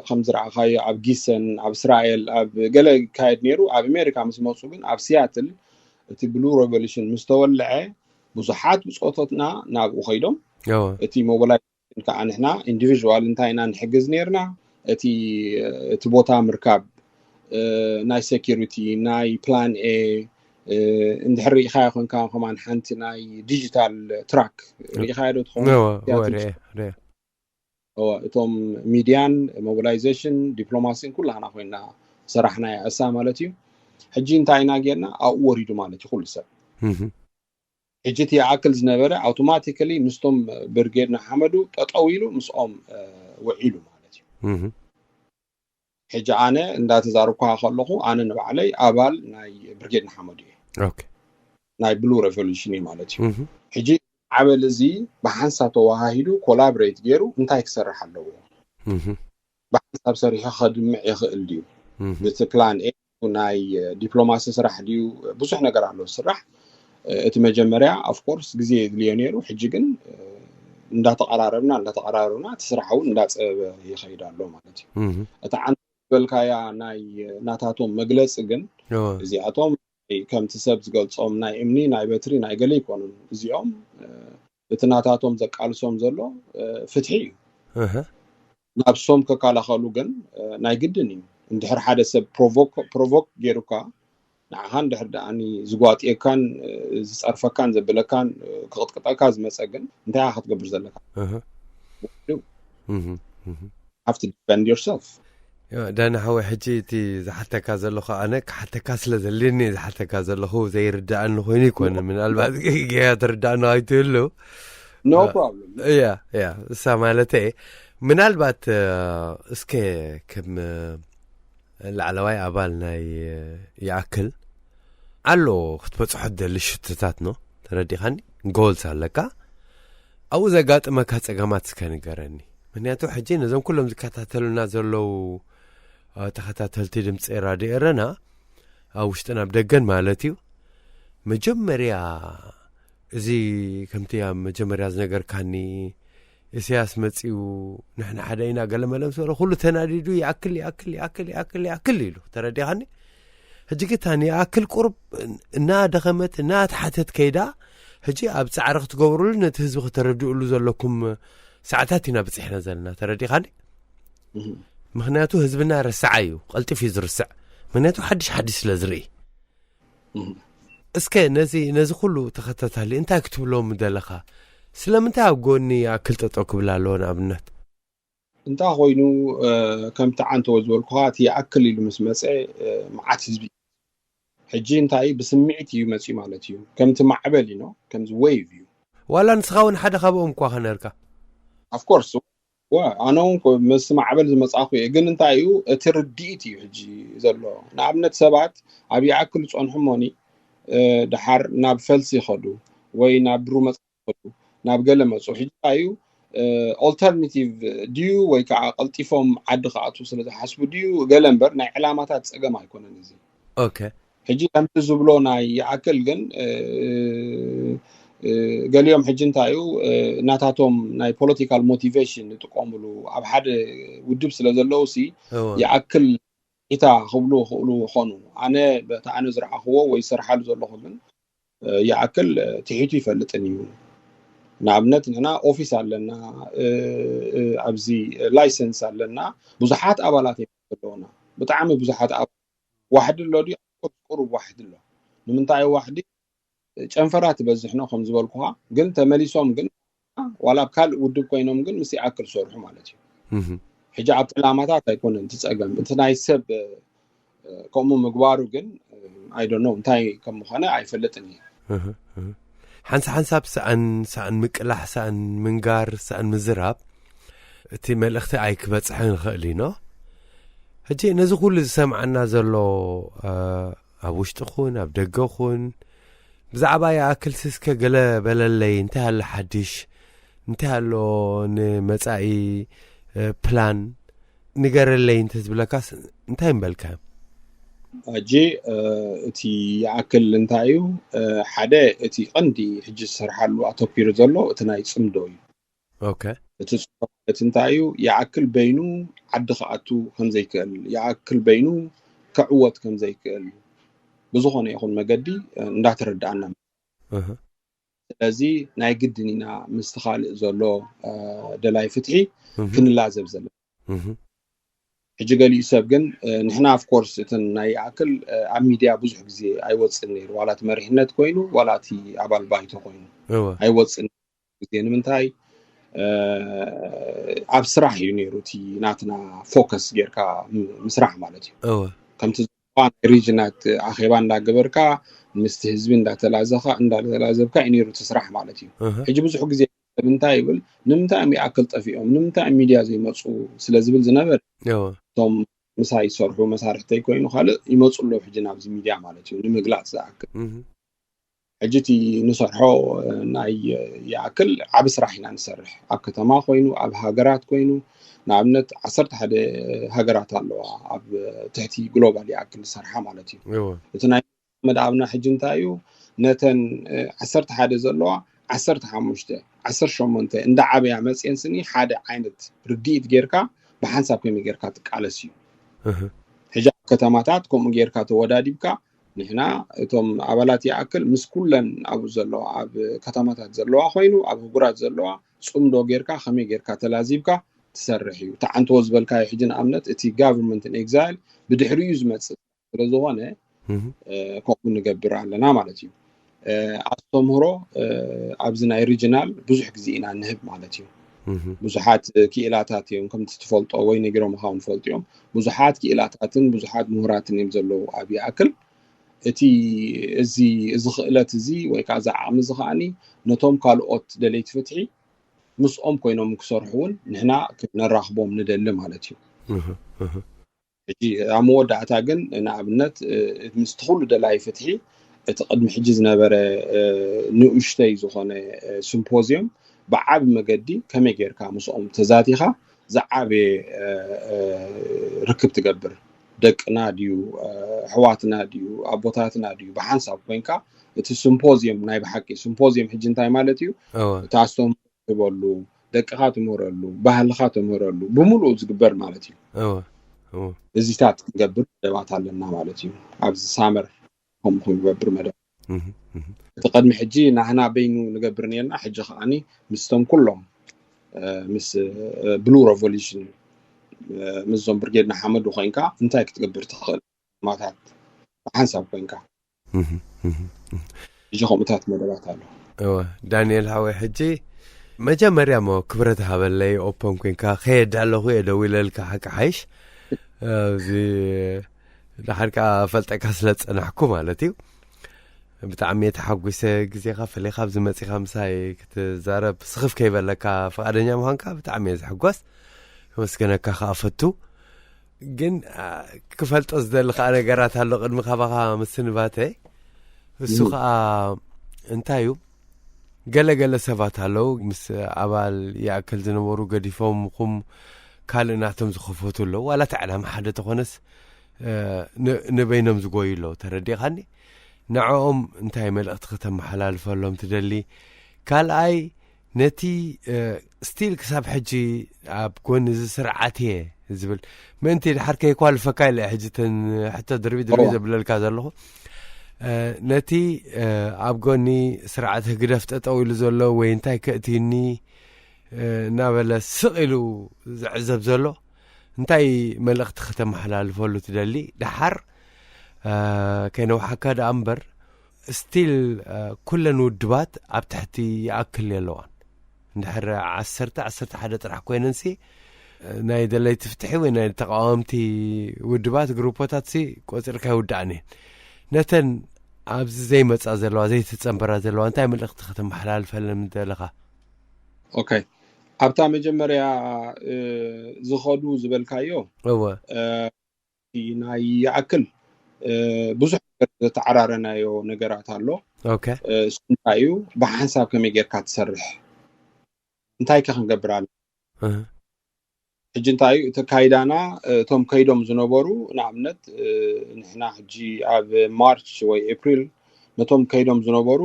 ከም ዝረኣኻዮ ኣብ ጊሰን ኣብ እስራኤል ኣብ ገለ ይካየድ ነይሩ ኣብ ኣሜሪካ ምስ መፁ ግን ኣብ ሲያትል እቲ ብሉ ሬቮሉሽን ምስ ተወልዐ ብዙሓት ብፆቶትና ናብኡ ከይዶም እቲ ሞባላይ ከዓ ንሕና ኢንዲቪዥዋል እንታይ ኢና ንሕግዝ ነርና እቲ እቲ ቦታ ምርካብ ናይ ሴኪሪቲ ናይ ፕላን ኤ እንድሕር ርኢኻዮ ኮንካ ከማን ሓንቲ ናይ ዲጂታል ትራክ ርኢኻዮ ዶ ትኸውን እቶም ሚድያን ሞቢላይዜሽን ዲፕሎማሲን ኩላህና ኮይና ሰራሕናያ እሳ ማለት እዩ። ሕጂ እንታይ ኢና ጌርና? ኣብኡ ወሪዱ ማለት እዩ ኩሉ ሰብ። ሕጂ እቲ ይኣክል ዝነበረ ኣውቶማቲካሊ ምስቶም ብርጌድ ንሓመዱ ጠጠው ኢሉ ምስኦም ውዒሉ ማለት እዩ። ሕጂ ኣነ እንዳተዛረብኩ ከለኹ ኣነ ንባዕለይ ኣባል ናይ ብርጌድ ንሓመዱ እየ። ናይ ብሉ ሬቮሉሽን እዩ ማለት እዩ። ሕጂ ዓበል እዚ ብሓንሳብ ተወሃሂዱ ኮላብሬት ገይሩ እንታይ ክሰርሕ ኣለዎ? ብሓንሳብ ሰሪሑ ከድምዕ ይኽእል ድዩ? ብቲ ፕላን ኤ ናይ ዲፕሎማሲ ስራሕ ድዩ? ብዙሕ ነገር ኣሎ ስራሕ። እቲ መጀመርያ ኦፍኮርስ ግዜ የድልዮ ነይሩ። ሕጂ ግን እንዳተቐራረብና እንዳተቐራረብና እቲ ስራሕ እውን እንዳፀበበ ይኸይድ ኣሎ ማለት እዩ። እቲ ዓንተ ዝበልካያ ናይ ናታቶም መግለፂ ግን እዚኣቶም ከምቲ ሰብ ዝገልፆም ናይ እምኒ ናይ በትሪ ናይ ገለ ይኮኑን። እዚኦም እቲ ናታቶም ዘቃልሶም ዘሎ ፍትሒ እዩ። ናብሶም ከከላኸሉ ግን ናይ ግድን እዩ። እንድሕር ሓደ ሰብ ፕሮቮክ ገይሩካ ንዓኻ እንድሕር ደኣኒ ዝጓጥየካን ዝፀርፈካን ዘብለካን ክቕጥቀጠካ ዝመፀ ግን እንታይ ክትገብር ዘለካ? Have to defend yourself. ዳኒ ሓወይ፣ ሕጂ እቲ ዝሓተካ ዘለኹ ኣነ ክሓተካ ስለ ዘልኒ ዝሓተካ ዘለኹ ዘይርዳእኒ ኮይኑ ይኮነ። ምናልባት ገያ ትርዳእኒ ኣይትህሉ። No problem. እያ እያ እሳ ማለት ምናልባት እስከ ከም ላዕለዋይ ኣባል ናይ ይኣክል ኣሎ ክትበፅሖ ደሊ ሽትታት ነው ተረዲኻኒ። ጎልስ ኣለካ ኣብኡ ዘጋጥመካ ፀገማት እስከ ንገረኒ። ምክንያቱ ሕጂ ነዞም ኩሎም ዝከታተሉና ዘለዉ ተኸታተልቲ ድምፂ ራድዮ ኤረና ኣብ ውሽጥን ኣብ ደገን ማለት እዩ መጀመርያ እዚ ከምቲ ኣብ መጀመርያ ዝነገርካኒ ኢሳያስ መፂኡ ንሕና ሓደ ኢና ገለመለ ምስ በለ ኩሉ ተናዲዱ ይኣክል ይኣክል ይኣክል ይኣክል ይኣክል ኢሉ ተረዲኻኒ። ሕጂ ግታን ይኣክል ቁርብ እናደኸመት እናተሓተት ከይዳ ሕጂ ኣብ ፃዕሪ ክትገብሩሉ ነቲ ህዝቢ ከተረድእሉ ዘለኩም ሰዓታት ኢና ብፅሕና ዘለና ተረዲኻኒ። ምክንያቱ ህዝብና ረሳዓ እዩ ቀልጢፍ እዩ ዝርስዕ። ምክንያቱ ሓድሽ ሓድሽ ስለ ዝርኢ እስከ ነዚ ነዚ ኩሉ ተኸታታሊ እንታይ ክትብሎም ደለኻ? ስለምንታይ ኣብ ጎኒ ይኣክል ጠጠው ክብል ኣለዎ ንኣብነት? እንታይ ኮይኑ ከምቲ ዓንተወ ዝበልኩኻ እቲ ይኣክል ኢሉ ምስ መፀ መዓት ህዝቢ ሕጂ እንታይ ብስምዒት እዩ መፅኡ ማለት እዩ። ከምቲ ማዕበል እዩ ከምዚ ዌቭ እዩ። ዋላ ንስኻ እውን ሓደ ካብኦም እኳ ከነርካ ኣፍኮርስ ኣነ እውን ምስ ማዕበል ዝመፃኹ እየ። ግን እንታይ እዩ እቲ ርድኢት እዩ ሕጂ ዘሎ። ንኣብነት ሰባት ኣብ ይኣክል ዝፀንሑ እሞኒ ድሓር ናብ ፈልሲ ይኸዱ ወይ ናብ ብሩ መፃ ይኸዱ ናብ ገለ መፁ። ሕጂ እዩ ኦልተርናቲቭ ድዩ ወይ ከዓ ቀልጢፎም ዓዲ ክኣትዉ ስለ ዝሓስቡ ድዩ ገለ እምበር ናይ ዕላማታት ፀገም ኣይኮነን እዚ። ኦኬ ሕጂ ከምቲ ዝብሎ ናይ ይኣክል ግን ገሊኦም ሕጂ እንታይ እዩ ናታቶም ናይ ፖለቲካል ሞቲቬሽን ዝጥቀምሉ ኣብ ሓደ ውድብ ስለ ዘለዉ ሲ ይኣክል ኢታ ክብሉ ክእሉ ይኾኑ። ኣነ በቲ ኣነ ዝረኣኽዎ ወይ ዝሰርሓሉ ዘለኹ ግን ይኣክል ትሒቱ ይፈልጥን እዩ። ንኣብነት ንሕና ኦፊስ ኣለና፣ ኣብዚ ላይሰንስ ኣለና፣ ብዙሓት ኣባላት ዘለውና ብጣዕሚ ብዙሓት ኣባላት ዋሕዲ ኣሎ ድዩ? ቁሩብ ዋሕዲ ኣሎ። ንምንታይ ዋሕዲ ጨንፈራ ትበዝሕ ነው ከም ዝበልኩኻ። ግን ተመሊሶም ግን ዋላ ኣብ ካልእ ውድብ ኮይኖም ግን ምስ ይኣክል ዝሰርሑ ማለት እዩ። ሕጂ ኣብቲ ዕላማታት ኣይኮነን እቲ ፀገም፣ እቲ ናይ ሰብ ከምኡ ምግባሩ ግን I don't know እንታይ ከም ምኾነ ኣይፈልጥን እየ። ሓንሳ ሓንሳብ ሰኣን ሰኣን ምቅላሕ ሰኣን ምንጋር ሰኣን ምዝራብ እቲ መልእኽቲ ኣይክበፅሐ ንኽእል ኢኖ። ሕጂ ነዚ ኩሉ ዝሰምዓና ዘሎ ኣብ ውሽጢ ኹን ኣብ ደገ ኹን ብዛዕባ ይኣክል ስስከ ገለ በለለይ እንታይ ኣሎ ሓድሽ እንታይ ኣሎ ንመፃኢ ፕላን ንገረለይ እንተዝብለካስ እንታይ ምበልካ? ሕጂ እቲ ይኣክል እንታይ እዩ? ሓደ እቲ ቀንዲ ሕጂ ዝሰርሓሉ ኣተኪሩ ዘሎ እቲ ናይ ፅምዶ እዩ። ኦኬ እቲ ፅምዶ ማለት እንታይ እዩ? ይኣክል በይኑ ዓዲ ክኣቱ ከምዘይክእል፣ ይኣክል በይኑ ክዕወት ከምዘይክእል ብዝኾነ ይኹን መገዲ እንዳተረዳእና ስለዚ ናይ ግድን ኢና ምስቲ ካልእ ዘሎ ደላይ ፍትሒ ክንላዘብ ዘለና። ሕጂ ገሊኡ ሰብ ግን ንሕና ኦፍኮርስ እትን ናይ ይኣክል ኣብ ሚድያ ብዙሕ ግዜ ኣይወፅን ነይሩ፣ ዋላ እቲ መሪሕነት ኮይኑ ዋላ እቲ ኣባል ባይቶ ኮይኑ ኣይወፅን ግዜ። ንምንታይ? ኣብ ስራሕ እዩ ነይሩ እቲ ናትና ፎከስ ጌርካ ምስራሕ ማለት እዩ። ከምቲ ዝበልካ ናይ ሪጅናት ኣኼባ እንዳገበርካ ምስቲ ህዝቢ እንዳተላዘኻ እንዳተላዘብካ እዩ ነይሩ እቲ ስራሕ ማለት እዩ። ሕጂ ብዙሕ ግዜ ሰብ እንታይ ይብል፣ ንምንታይ እዮም ይኣክል ጠፊኦም፣ ንምንታይ እዮም ሚድያ ዘይመፁ ስለ ዝብል ዝነበረ እቶም ምሳይ ዝሰርሑ መሳርሕተይ ኮይኑ ካልእ ይመፁ ኣለዉ ሕጂ ናብዚ ሚድያ ማለት እዩ ንምግላፅ ዝኣክል። ሕጂ እቲ ንሰርሖ ናይ ይኣክል ዓቢ ስራሕ ኢና ንሰርሕ። ኣብ ከተማ ኮይኑ ኣብ ሃገራት ኮይኑ ንኣብነት ዓሰርተ ሓደ ሃገራት ኣለዋ ኣብ ትሕቲ ግሎባል ይኣክል ዝሰርሓ ማለት እዩ። እቲ ናይ መድኣብና ሕጂ እንታይ እዩ ነተን ዓሰርተ ሓደ ዘለዋ ዓሰርተ ሓሙሽተ ዓሰርተ ሸሞንተ እንዳ ዓበያ መፅየን ስኒ ሓደ ዓይነት ርድኢት ጌርካ ብሓንሳብ ከመይ ጌርካ ትቃለስ እዩ። ሕጂ ኣብ ከተማታት ከምኡ ጌርካ ተወዳዲብካ ንሕና እቶም ኣባላት ይኣክል ምስ ኩለን ኣብኡ ዘለዋ ኣብ ከተማታት ዘለዋ ኮይኑ ኣብ ህጉራት ዘለዋ ፅምዶ ጌርካ ከመይ ጌርካ ተላዚብካ ትሰርሕ እዩ። ተዓንትዎ ዝበልካዮ ሕጂ ንኣብነት እቲ government in exile ብድሕሪኡ ዝመፅእ ስለዝኾነ ከምኡ ንገብር ኣለና ማለት እዩ። ኣስተምህሮ ኣብዚ ናይ ሪጅናል ብዙሕ ግዜ ኢና ንህብ ማለት እዩ። ብዙሓት ክኢላታት እዮም ከምቲ ትፈልጦ ወይ ነጊሮምኻ ንፈልጡ እዮም። ብዙሓት ክኢላታትን ብዙሓት ምሁራትን እዮም ዘለዉ ኣብ ይኣክል እቲ እዚ እዚ ክእለት እዚ ወይ ከዓ እዚ ዓቕሚ እዚ ከዓኒ ነቶም ካልኦት ደለይቲ ፍትሒ ምስኦም ኮይኖም ክሰርሑ እውን ንሕና ክነራኽቦም ንደሊ ማለት እዩ። ሕጂ ኣብ መወዳእታ ግን ንኣብነት ምስቲ ኩሉ ደላይ ፍትሒ እቲ ቅድሚ ሕጂ ዝነበረ ንኡሽተይ ዝኾነ ስምፖዚየም ብዓቢ መገዲ ከመይ ጌርካ ምስኦም ተዛቲኻ ዝዓበየ ርክብ ትገብር ደቅና ድዩ ኣሕዋትና ድዩ ኣቦታትና ድዩ ብሓንሳብ ኮይንካ እቲ ስምፖዚየም ናይ ብሓቂ ስምፖዚየም ሕጂ እንታይ ማለት እዩ እታ ኣስቶም ትህበሉ ደቅኻ ትምህረሉ ባህልኻ ትምህረሉ ብምሉኡ ዝግበር ማለት እዩ። እዚታት ክንገብር መደባት ኣለና ማለት እዩ። ኣብዚ ሳመር ከምኡ ክንገብር መደብ እቲ ቅድሚ ሕጂ ናህና በይኑ ንገብር ነርና ሕጂ ከዓኒ ምስቶም ኩሎም ምስ ብሉ ሬቮሉሽን ምስዞም ብርጌድ ንሓመዱ ኮይንካ እንታይ ክትገብር ትኽእል ማታት ብሓንሳብ ኮይንካ ሕጂ ከምኡታት መደባት ኣሎ። እወ ዳንኤል ሓወይ ሕጂ መጀመርያ ሞ ክብረት ሃበለይ ኦፖን ኮይንካ ከየድ ኣለኹ እየ ደው ኢለልካ ሓቂ ሓይሽ እዚ ድሓር ከዓ ፈልጠካ ስለ ዝፀናሕኩ ማለት እዩ። ብጣዕሚ እየ ተሓጒሰ ግዜኻ ፈሊኻ ኣብዚ መፂኻ ምሳይ ክትዛረብ ስኽፍ ከይበለካ ፍቓደኛ ምዃንካ ብጣዕሚ እየ ዝሕጎስ። ከመስገነካ ከዓ ፈቱ። ግን ክፈልጦ ዝደሊ ከዓ ነገራት ኣሎ ቅድሚ ካባኻ ምስንባተይ። እሱ ከዓ እንታይ እዩ? ገለ ገለ ሰባት ኣለዉ ምስ ኣባል ይኣክል ዝነበሩ ገዲፎምኹም ካልእ ናቶም ዝኸፈቱ ኣለዉ። ዋላ እቲ ዕላማ ሓደ ተኾነስ ንበይኖም ዝጎዩ ኣለዉ። ተረዲኻኒ? ንዕኦም እንታይ መልእኽቲ ከተመሓላልፈሎም ትደሊ? ካልኣይ ነቲ ስቲል ክሳብ ሕጂ ኣብ ጎኒ እዚ ስርዓት እየ ዝብል ምእንቲ ድሓር ከይኳልፈካ ኢለ ሕጂ ተን ሕቶ ድርቢ ድርቢ ዘብለልካ ዘለኹ ነቲ ኣብ ጎኒ ስርዓት ህግደፍ ጠጠው ኢሉ ዘሎ ወይ እንታይ ከእትዩኒ እናበለ ስቕ ኢሉ ዝዕዘብ ዘሎ እንታይ መልእኽቲ ከተመሓላልፈሉ ትደሊ? ደሓር ከይነውሓካ ደኣ እምበር ስቲል ኩለን ውድባት ኣብ ትሕቲ ይኣክል የለዋን። እንድሕር ዓሰርተ ዓሰርተ ሓደ ጥራሕ ኮይነንሲ ናይ ደለይቲ ፍትሒ ወይ ናይ ተቃወምቲ ውድባት ግሩፖታት ሲ ቆፂርካ ይውዳእን እየን። ነተን ኣብዚ ዘይመፃ ዘለዋ ዘይተፀንበራ ዘለዋ እንታይ መልእኽቲ ከተመሓላልፈለን ምደለኻ? ኦኬ ኣብታ መጀመርያ ዝኸዱ ዝበልካዮ እወ እ፣ ናይ ይኣክል እ፣ ብዙሕ ነገር ዘተዓራረናዮ ነገራት ኣሎ። ኦኬ እ፣ እሱ እንታይ እዩ ብሓንሳብ ከመይ ጌርካ ትሰርሕ እንታይ ከ ክንገብር ኣለ እህ፣ ሕጂ እንታይ እዩ እቲ ካይዳና እቶም ከይዶም ዝነበሩ ንኣብነት ንሕና ሕጂ ኣብ ማርች ወይ ኤፕሪል ነቶም ከይዶም ዝነበሩ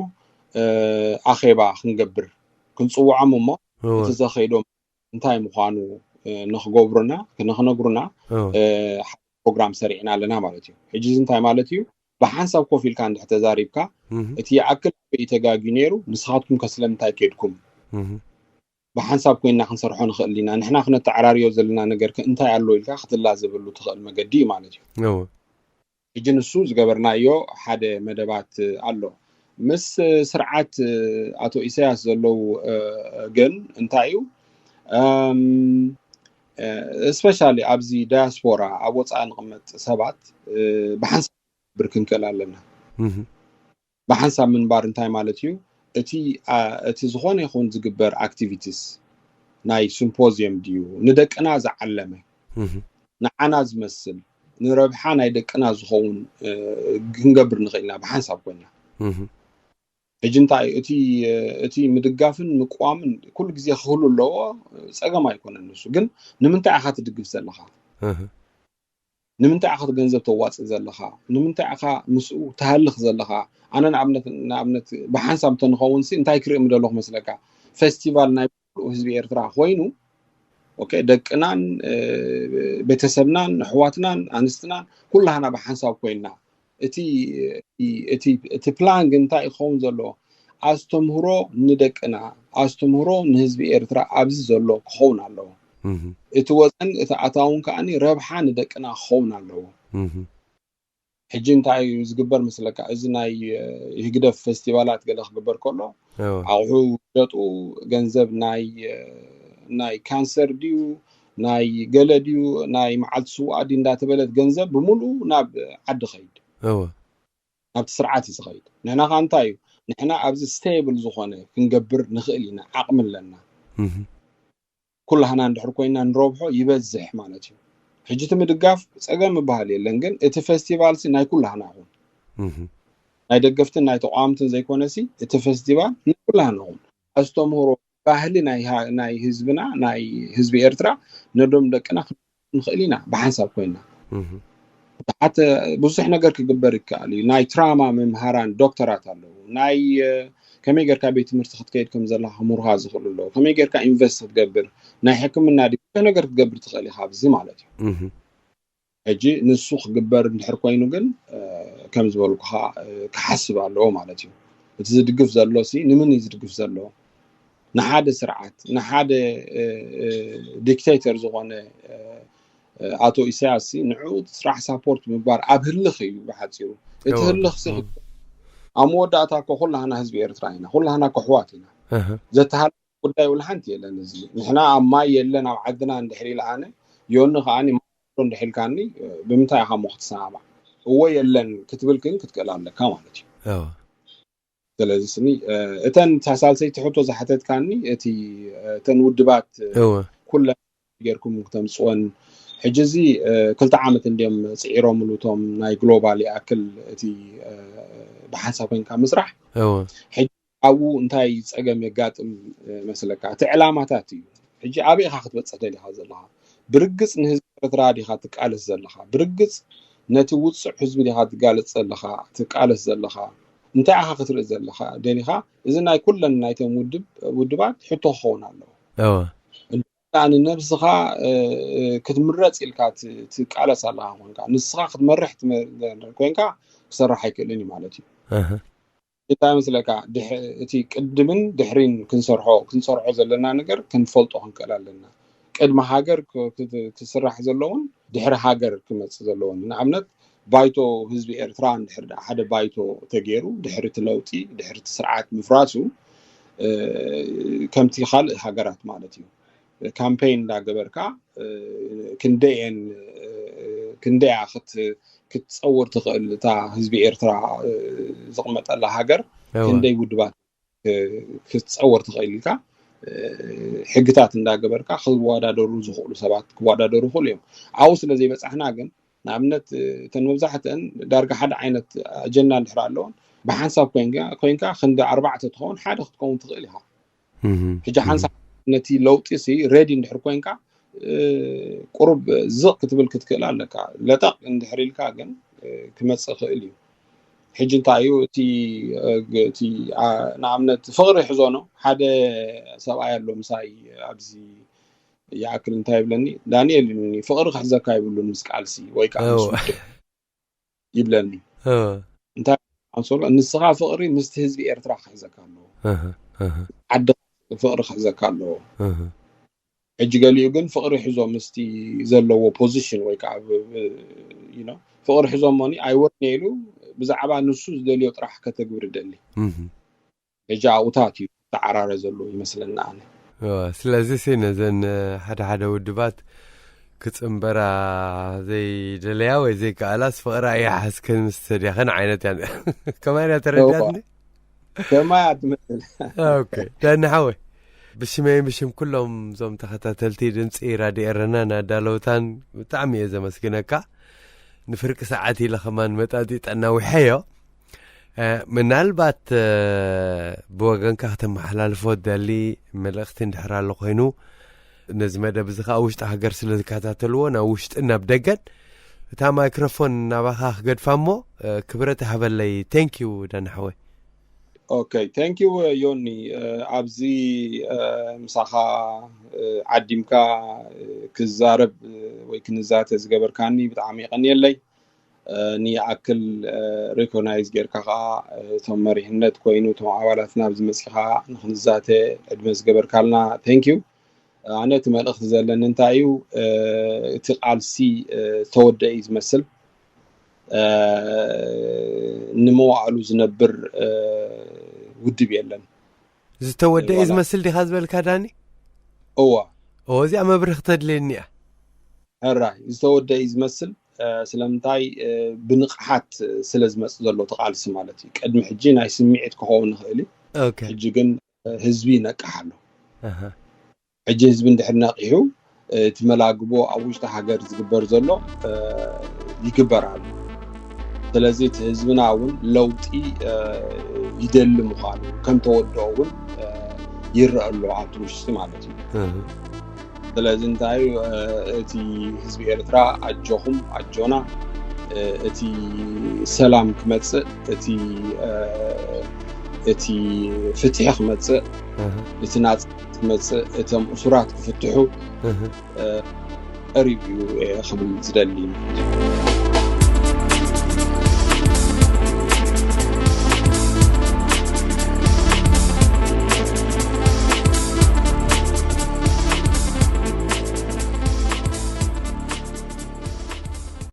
ኣኼባ ክንገብር ክንፅውዖም እሞ እቲ ዘኸይዶም እንታይ ምዃኑ ንክገብሩና ንክነግሩና ሓደ ፕሮግራም ሰሪዕና ኣለና ማለት እዩ። ሕጂ እዚ እንታይ ማለት እዩ? ብሓንሳብ ኮፍ ኢልካ እንድሕ ተዛሪብካ እቲ ይኣክል ኣበይ ተጋግዩ ነይሩ ንስኻትኩም ከስለምንታይ ከድኩም ብሓንሳብ ኮይንና ክንሰርሖ ንኽእል ኢና። ንሕና ክነተዓራርዮ ዘለና ነገር ከ እንታይ ኣሎ ኢልካ ክትላዘበሉ ትኽእል መገዲ እዩ ማለት እዩ። እወ። ሕጂ ንሱ ዝገበርናዮ ሓደ መደባት ኣሎ። ምስ ስርዓት ኣቶ ኢሳያስ ዘለዉ ግን እንታይ እዩ እም፣ እስፔሻሊ ኣብዚ ዳያስፖራ ኣብ ወፃኢ ንቕመጥ ሰባት ብሓንሳብ ብር ክንክእል ኣለና። ብሓንሳብ ምንባር እንታይ ማለት እዩ? እቲ ዝኾነ ይኹን ዝግበር ኣክቲቪቲስ ናይ ሲምፖዚየም ድዩ ንደቅና ዝዓለመ ንዓና ዝመስል ንረብሓ ናይ ደቅና ዝኸውን ክንገብር ንኽእል ኢና ብሓንሳብ ኮይና። ሕጂ እንታይ እቲ እቲ ምድጋፍን ምቅዋምን ኩሉ ግዜ ክህሉ ኣለዎ፣ ፀገም ኣይኮነን። ንሱ ግን ንምንታይ ኢኻ ትድግፍ ዘለኻ? ንምንታይ ኢኻ ገንዘብ ተዋፅእ ዘለኻ? ንምንታይ ኢኻ ምስኡ ትሃልኽ ዘለኻ? ኣነ ንኣብነት ንኣብነት ብሓንሳብ እንተንኸውን ሲ እንታይ ክርኢ ምደለኹ መስለካ? ፌስቲቫል ናይ ህዝቢ ኤርትራ ኮይኑ ደቅናን ቤተሰብናን ኣሕዋትናን ኣንስትናን ኩላህና ብሓንሳብ ኮይና እቲ ፕላን ግን እንታይ ክኸውን ዘለዎ? ኣስተምህሮ ንደቅና ኣስተምህሮ ንህዝቢ ኤርትራ ኣብዚ ዘሎ ክኸውን ኣለዎ። እቲ ወፀን እቲ ኣታውን ከዓኒ ረብሓ ንደቅና ክኸውን ኣለዎ። ሕጂ እንታይ እዩ ዝግበር መስለካ? እዚ ናይ ህግደፍ ፌስቲቫላት ገለ ክግበር ከሎ ኣቑሑ ሸጡ ገንዘብ ናይ ናይ ካንሰር ድዩ ናይ ገለ ድዩ ናይ መዓልቲ ስውኣት ድዩ እንዳተበለት ገንዘብ ብምሉኡ ናብ ዓዲ ኸይድ ናብቲ ስርዓት እዩ ዝኸይድ። ንሕና ኸ እንታይ እዩ ንሕና ኣብዚ ስቴብል ዝኾነ ክንገብር ንኽእል ኢና፣ ዓቕሚ ኣለና። ኩላህና እንድሕር ኮይና ንረብሖ ይበዝሕ ማለት እዩ። ሕጂ እቲ ምድጋፍ ፀገም ምበሃል የለን፣ ግን እቲ ፌስቲቫል ሲ ናይ ኩላህና ይኹን ናይ ደገፍትን ናይ ተቋምትን ዘይኮነ ሲ እቲ ፌስቲቫል ናይ ኩላህና ይኹን ኣስተምህሮ ባህሊ ናይ ህዝብና ናይ ህዝቢ ኤርትራ ነዶም ደቅና ንኽእል ኢና ብሓንሳብ ኮይና። ብዙሕ ነገር ክግበር ይከኣል እዩ። ናይ ትራማ መምሃራን ዶክተራት ኣለዉ። ናይ ከመይ ጌርካ ቤት ትምህርቲ ክትከይድ ከም ዘለካ ክምህሩካ ዝኽእሉ ኣለዉ። ከመይ ጌርካ ኢንቨስት ክትገብር ናይ ሕክምና ብዙሕ ነገር ክትገብር ትኽእል ኢካ ኣብዚ ማለት እዩ። ሕጂ ንሱ ክግበር እንድሕር ኮይኑ ግን ከም ዝበልኩኻ ክሓስብ ኣለዎ ማለት እዩ። እቲ ዝድግፍ ዘሎ ሲ ንምን እዩ ዝድግፍ ዘሎ? ንሓደ ስርዓት ንሓደ ዲክቴተር ዝኾነ ኣቶ ኢሳያስ ንዑ ስራሕ ሳፖርት ምግባር ኣብ ህልኽ እዩ ብሓፂሩ። እቲ ህልኽ ሲ ኣብ መወዳእታ እኮ ኩላህና ህዝቢ ኤርትራ ኢና፣ ኩላህና ከሕዋት ኢና። ዘተሃለ ጉዳይ ውላ ሓንቲ የለን። እዚ ንሕና ኣብ ማይ የለን ኣብ ዓድና እንድሕር ኢልኣነ ዮኒ ከዓኒ እንድሕር ኢልካኒ ብምንታይ ኢኻ እሞ ክትሰማማዕ? እወ የለን ክትብል ግን ክትክእል ኣለካ ማለት እዩ። ስለዚ ስኒ እተን ሳልሰይቲ ሕቶ ዝሓተትካኒ እቲ እተን ውድባት ኩለን ጌርኩም ክተምፅወን ሕጂ እዚ ክልተ ዓመት እንዲዮም ፅዒሮምሉ እቶም ናይ ግሎባል ይኣክል እቲ ብሓንሳብ ኮይንካ ምስራሕ። ሕጂ ኣብኡ እንታይ ፀገም የጋጥም መስለካ? እቲ ዕላማታት እዩ። ሕጂ ኣበይ ኢኻ ክትበፅሕ ደሊኻ ዘለኻ? ብርግፅ ንህዝቢ ኤርትራ ዲኻ ትቃለስ ዘለኻ? ብርግፅ ነቲ ውፁዕ ህዝቢ ዲኻ ትጋለፅ ዘለኻ ትቃለስ ዘለኻ? እንታይ ኢኻ ክትርኢ ዘለኻ ደሊኻ? እዚ ናይ ኩለን ናይቶም ውድብ ውድባት ሕቶ ክኸውን ኣለዎ። ንነብስኻ ክትምረፅ ኢልካ ትቃለስ ኣለኻ ኮንካ ንስኻ ክትመርሕ ኮንካ ክሰርሕ ኣይክእልን እዩ ማለት እዩ። እንታይ መስለካ? እቲ ቅድምን ድሕሪን ክንሰርሖ ክንሰርሖ ዘለና ነገር ክንፈልጦ ክንክእል ኣለና። ቅድሚ ሃገር ክስራሕ ዘለውን ድሕሪ ሃገር ክመፅእ ዘለውን ንኣብነት ባይቶ ህዝቢ ኤርትራ እንድሕር ሓደ ባይቶ ተገይሩ ድሕሪ እቲ ለውጢ ድሕሪ እቲ ስርዓት ምፍራሱ ከምቲ ካልእ ሃገራት ማለት እዩ ካምፔን እንዳገበርካ ክንደየን ክንደያ ክትፀውር ትኽእል እታ ህዝቢ ኤርትራ ዝቕመጠላ ሃገር ክንደይ ውድባት ክትፀውር ትኽእል ኢልካ ሕግታት እንዳገበርካ ክወዳደሩ ዝኽእሉ ሰባት ክወዳደሩ ይኽእሉ እዮም። ኣብኡ ስለ ዘይበፃሕና ግን ንኣብነት እተን መብዛሕትአን ዳርጋ ሓደ ዓይነት ኣጀንዳ እንድሕር ኣለዎን ብሓንሳብ ኮይንካ ክንዲ ኣርባዕተ ትኸውን ሓደ ክትከውን ትኽእል ኢኻ። ሕጂ ሓንሳብ ነቲ ለውጢ ሲ ሬዲ እንድሕር ኮይንካ ቁሩብ ዝቕ ክትብል ክትክእል ኣለካ። ለጠቕ እንድሕር ኢልካ ግን ክመፅእ ይኽእል እዩ። ሕጂ እንታይ እዩ እቲ ንኣብነት ፍቕሪ ሕዞ ነው ሓደ ሰብኣይ ኣሎ ምሳይ ኣብዚ ይኣክል እንታይ ይብለኒ ዳንኤል ይብለኒ ፍቕሪ ክሕዘካ ይብሉን ምስ ቃልሲ ወይ ከዓ ይብለኒ እንታይ ኣንሶሎ ንስኻ ፍቕሪ ምስቲ ህዝቢ ኤርትራ ክሕዘካ ኣለዎ ዓዲ ፍቕሪ ክሕዘካ ኣለዎ ሕጂ ገሊኡ ግን ፍቕሪ ሒዞ ምስቲ ዘለዎ ፖዚሽን ወይ ከዓ ፍቕሪ ሒዞ ሞኒ ኣይወርነ ኢሉ ብዛዕባ ንሱ ዝደልዮ ጥራሕ ከተግብር ደሊ ሕጂ ኣብኡታት እዩ ተዓራረ ዘሎ ይመስለና ኣነ ስለዚ ሲ ነዘን ሓደ ሓደ ውድባት ክጽንበራ ዘይደለያ ወይ ዘይከኣላስ ፍቕራ እያ ሓስከን ምስ ሰድያኸን ዓይነት እያ። ከማይ እያ ተረዲኣትኒ? ከማያ ትመስል። ኦኬ፣ ዳኒ ሓወይ፣ ብሽመይ ብሽም ኩሎም እዞም ተኸታተልቲ ድምፂ ራድዮ ኤረናን ኣዳለውታን ብጣዕሚ እየ ዘመስግነካ። ንፍርቂ ሰዓት ኢለ ከማን መጣጢጠ ኣናዊሐዮ። ምናልባት ብወገንካ ከተመሓላልፎ ደሊ መልእኽቲ እንድሕር ኣሎ ኮይኑ፣ ነዚ መደብ እዚ ከዓ ውሽጢ ሃገር ስለ ዝከታተልዎ ናብ ውሽጥን ናብ ደገን እታ ማይክሮፎን ናባኻ ክገድፋ እሞ፣ ክብረት ይሃበለይ። ቴንኪዩ ዳኒ ሓወይ። ኦኬ፣ ቴንኪዩ ዮኒ። ኣብዚ ምሳኻ ዓዲምካ ክዛረብ ወይ ክንዛተ ዝገበርካኒ ብጣዕሚ የቐንየለይ። ንይኣክል ሪኮግናይዝ ጌርካ ከዓ እቶም መሪሕነት ኮይኑ እቶም ኣባላት ናብዚ መፂኻ ንክንዛተ ዕድመ ዝገበርካልና ቴንኪዩ። ኣነ እቲ መልእኽቲ ዘለኒ እንታይ እዩ፣ እቲ ቃልሲ ዝተወደአ እዩ ዝመስል። ንመዋዕሉ ዝነብር ውድብ የለን። ዝተወደአ እዩ ዝመስል ዲኻ ዝበልካ ዳኒ? እዋ እዚኣ መብርህ ክተድልየኒ እያ። ሕራይ ዝተወደአ እዩ ዝመስል። ስለምንታይ? ብንቕሓት ስለ ዝመፅ ዘሎ ተቃልሲ ማለት እዩ። ቅድሚ ሕጂ ናይ ስምዒት ክኸውን ይኽእል እዩ። ሕጂ ግን ህዝቢ ይነቅሕ ኣሎ። ሕጂ ህዝቢ እንድሕር ነቂሑ፣ እቲ መላግቦ ኣብ ውሽጢ ሃገር ዝግበር ዘሎ ይግበር ኣሎ። ስለዚ እቲ ህዝብና እውን ለውጢ ይደሊ ምዃኑ ከም ተወደኦ እውን ይረአ ኣሎ ኣብቲ ውሽጢ ማለት እዩ። ስለዚ እንታይ እቲ ህዝቢ ኤርትራ ኣጆኹም ኣጆና፣ እቲ ሰላም ክመፅእ፣ እቲ እቲ ፍትሒ ክመፅእ፣ እቲ ናፅነት ክመፅእ፣ እቶም እሱራት ክፍትሑ ቀሪቡ እዩ ክብል ዝደሊ።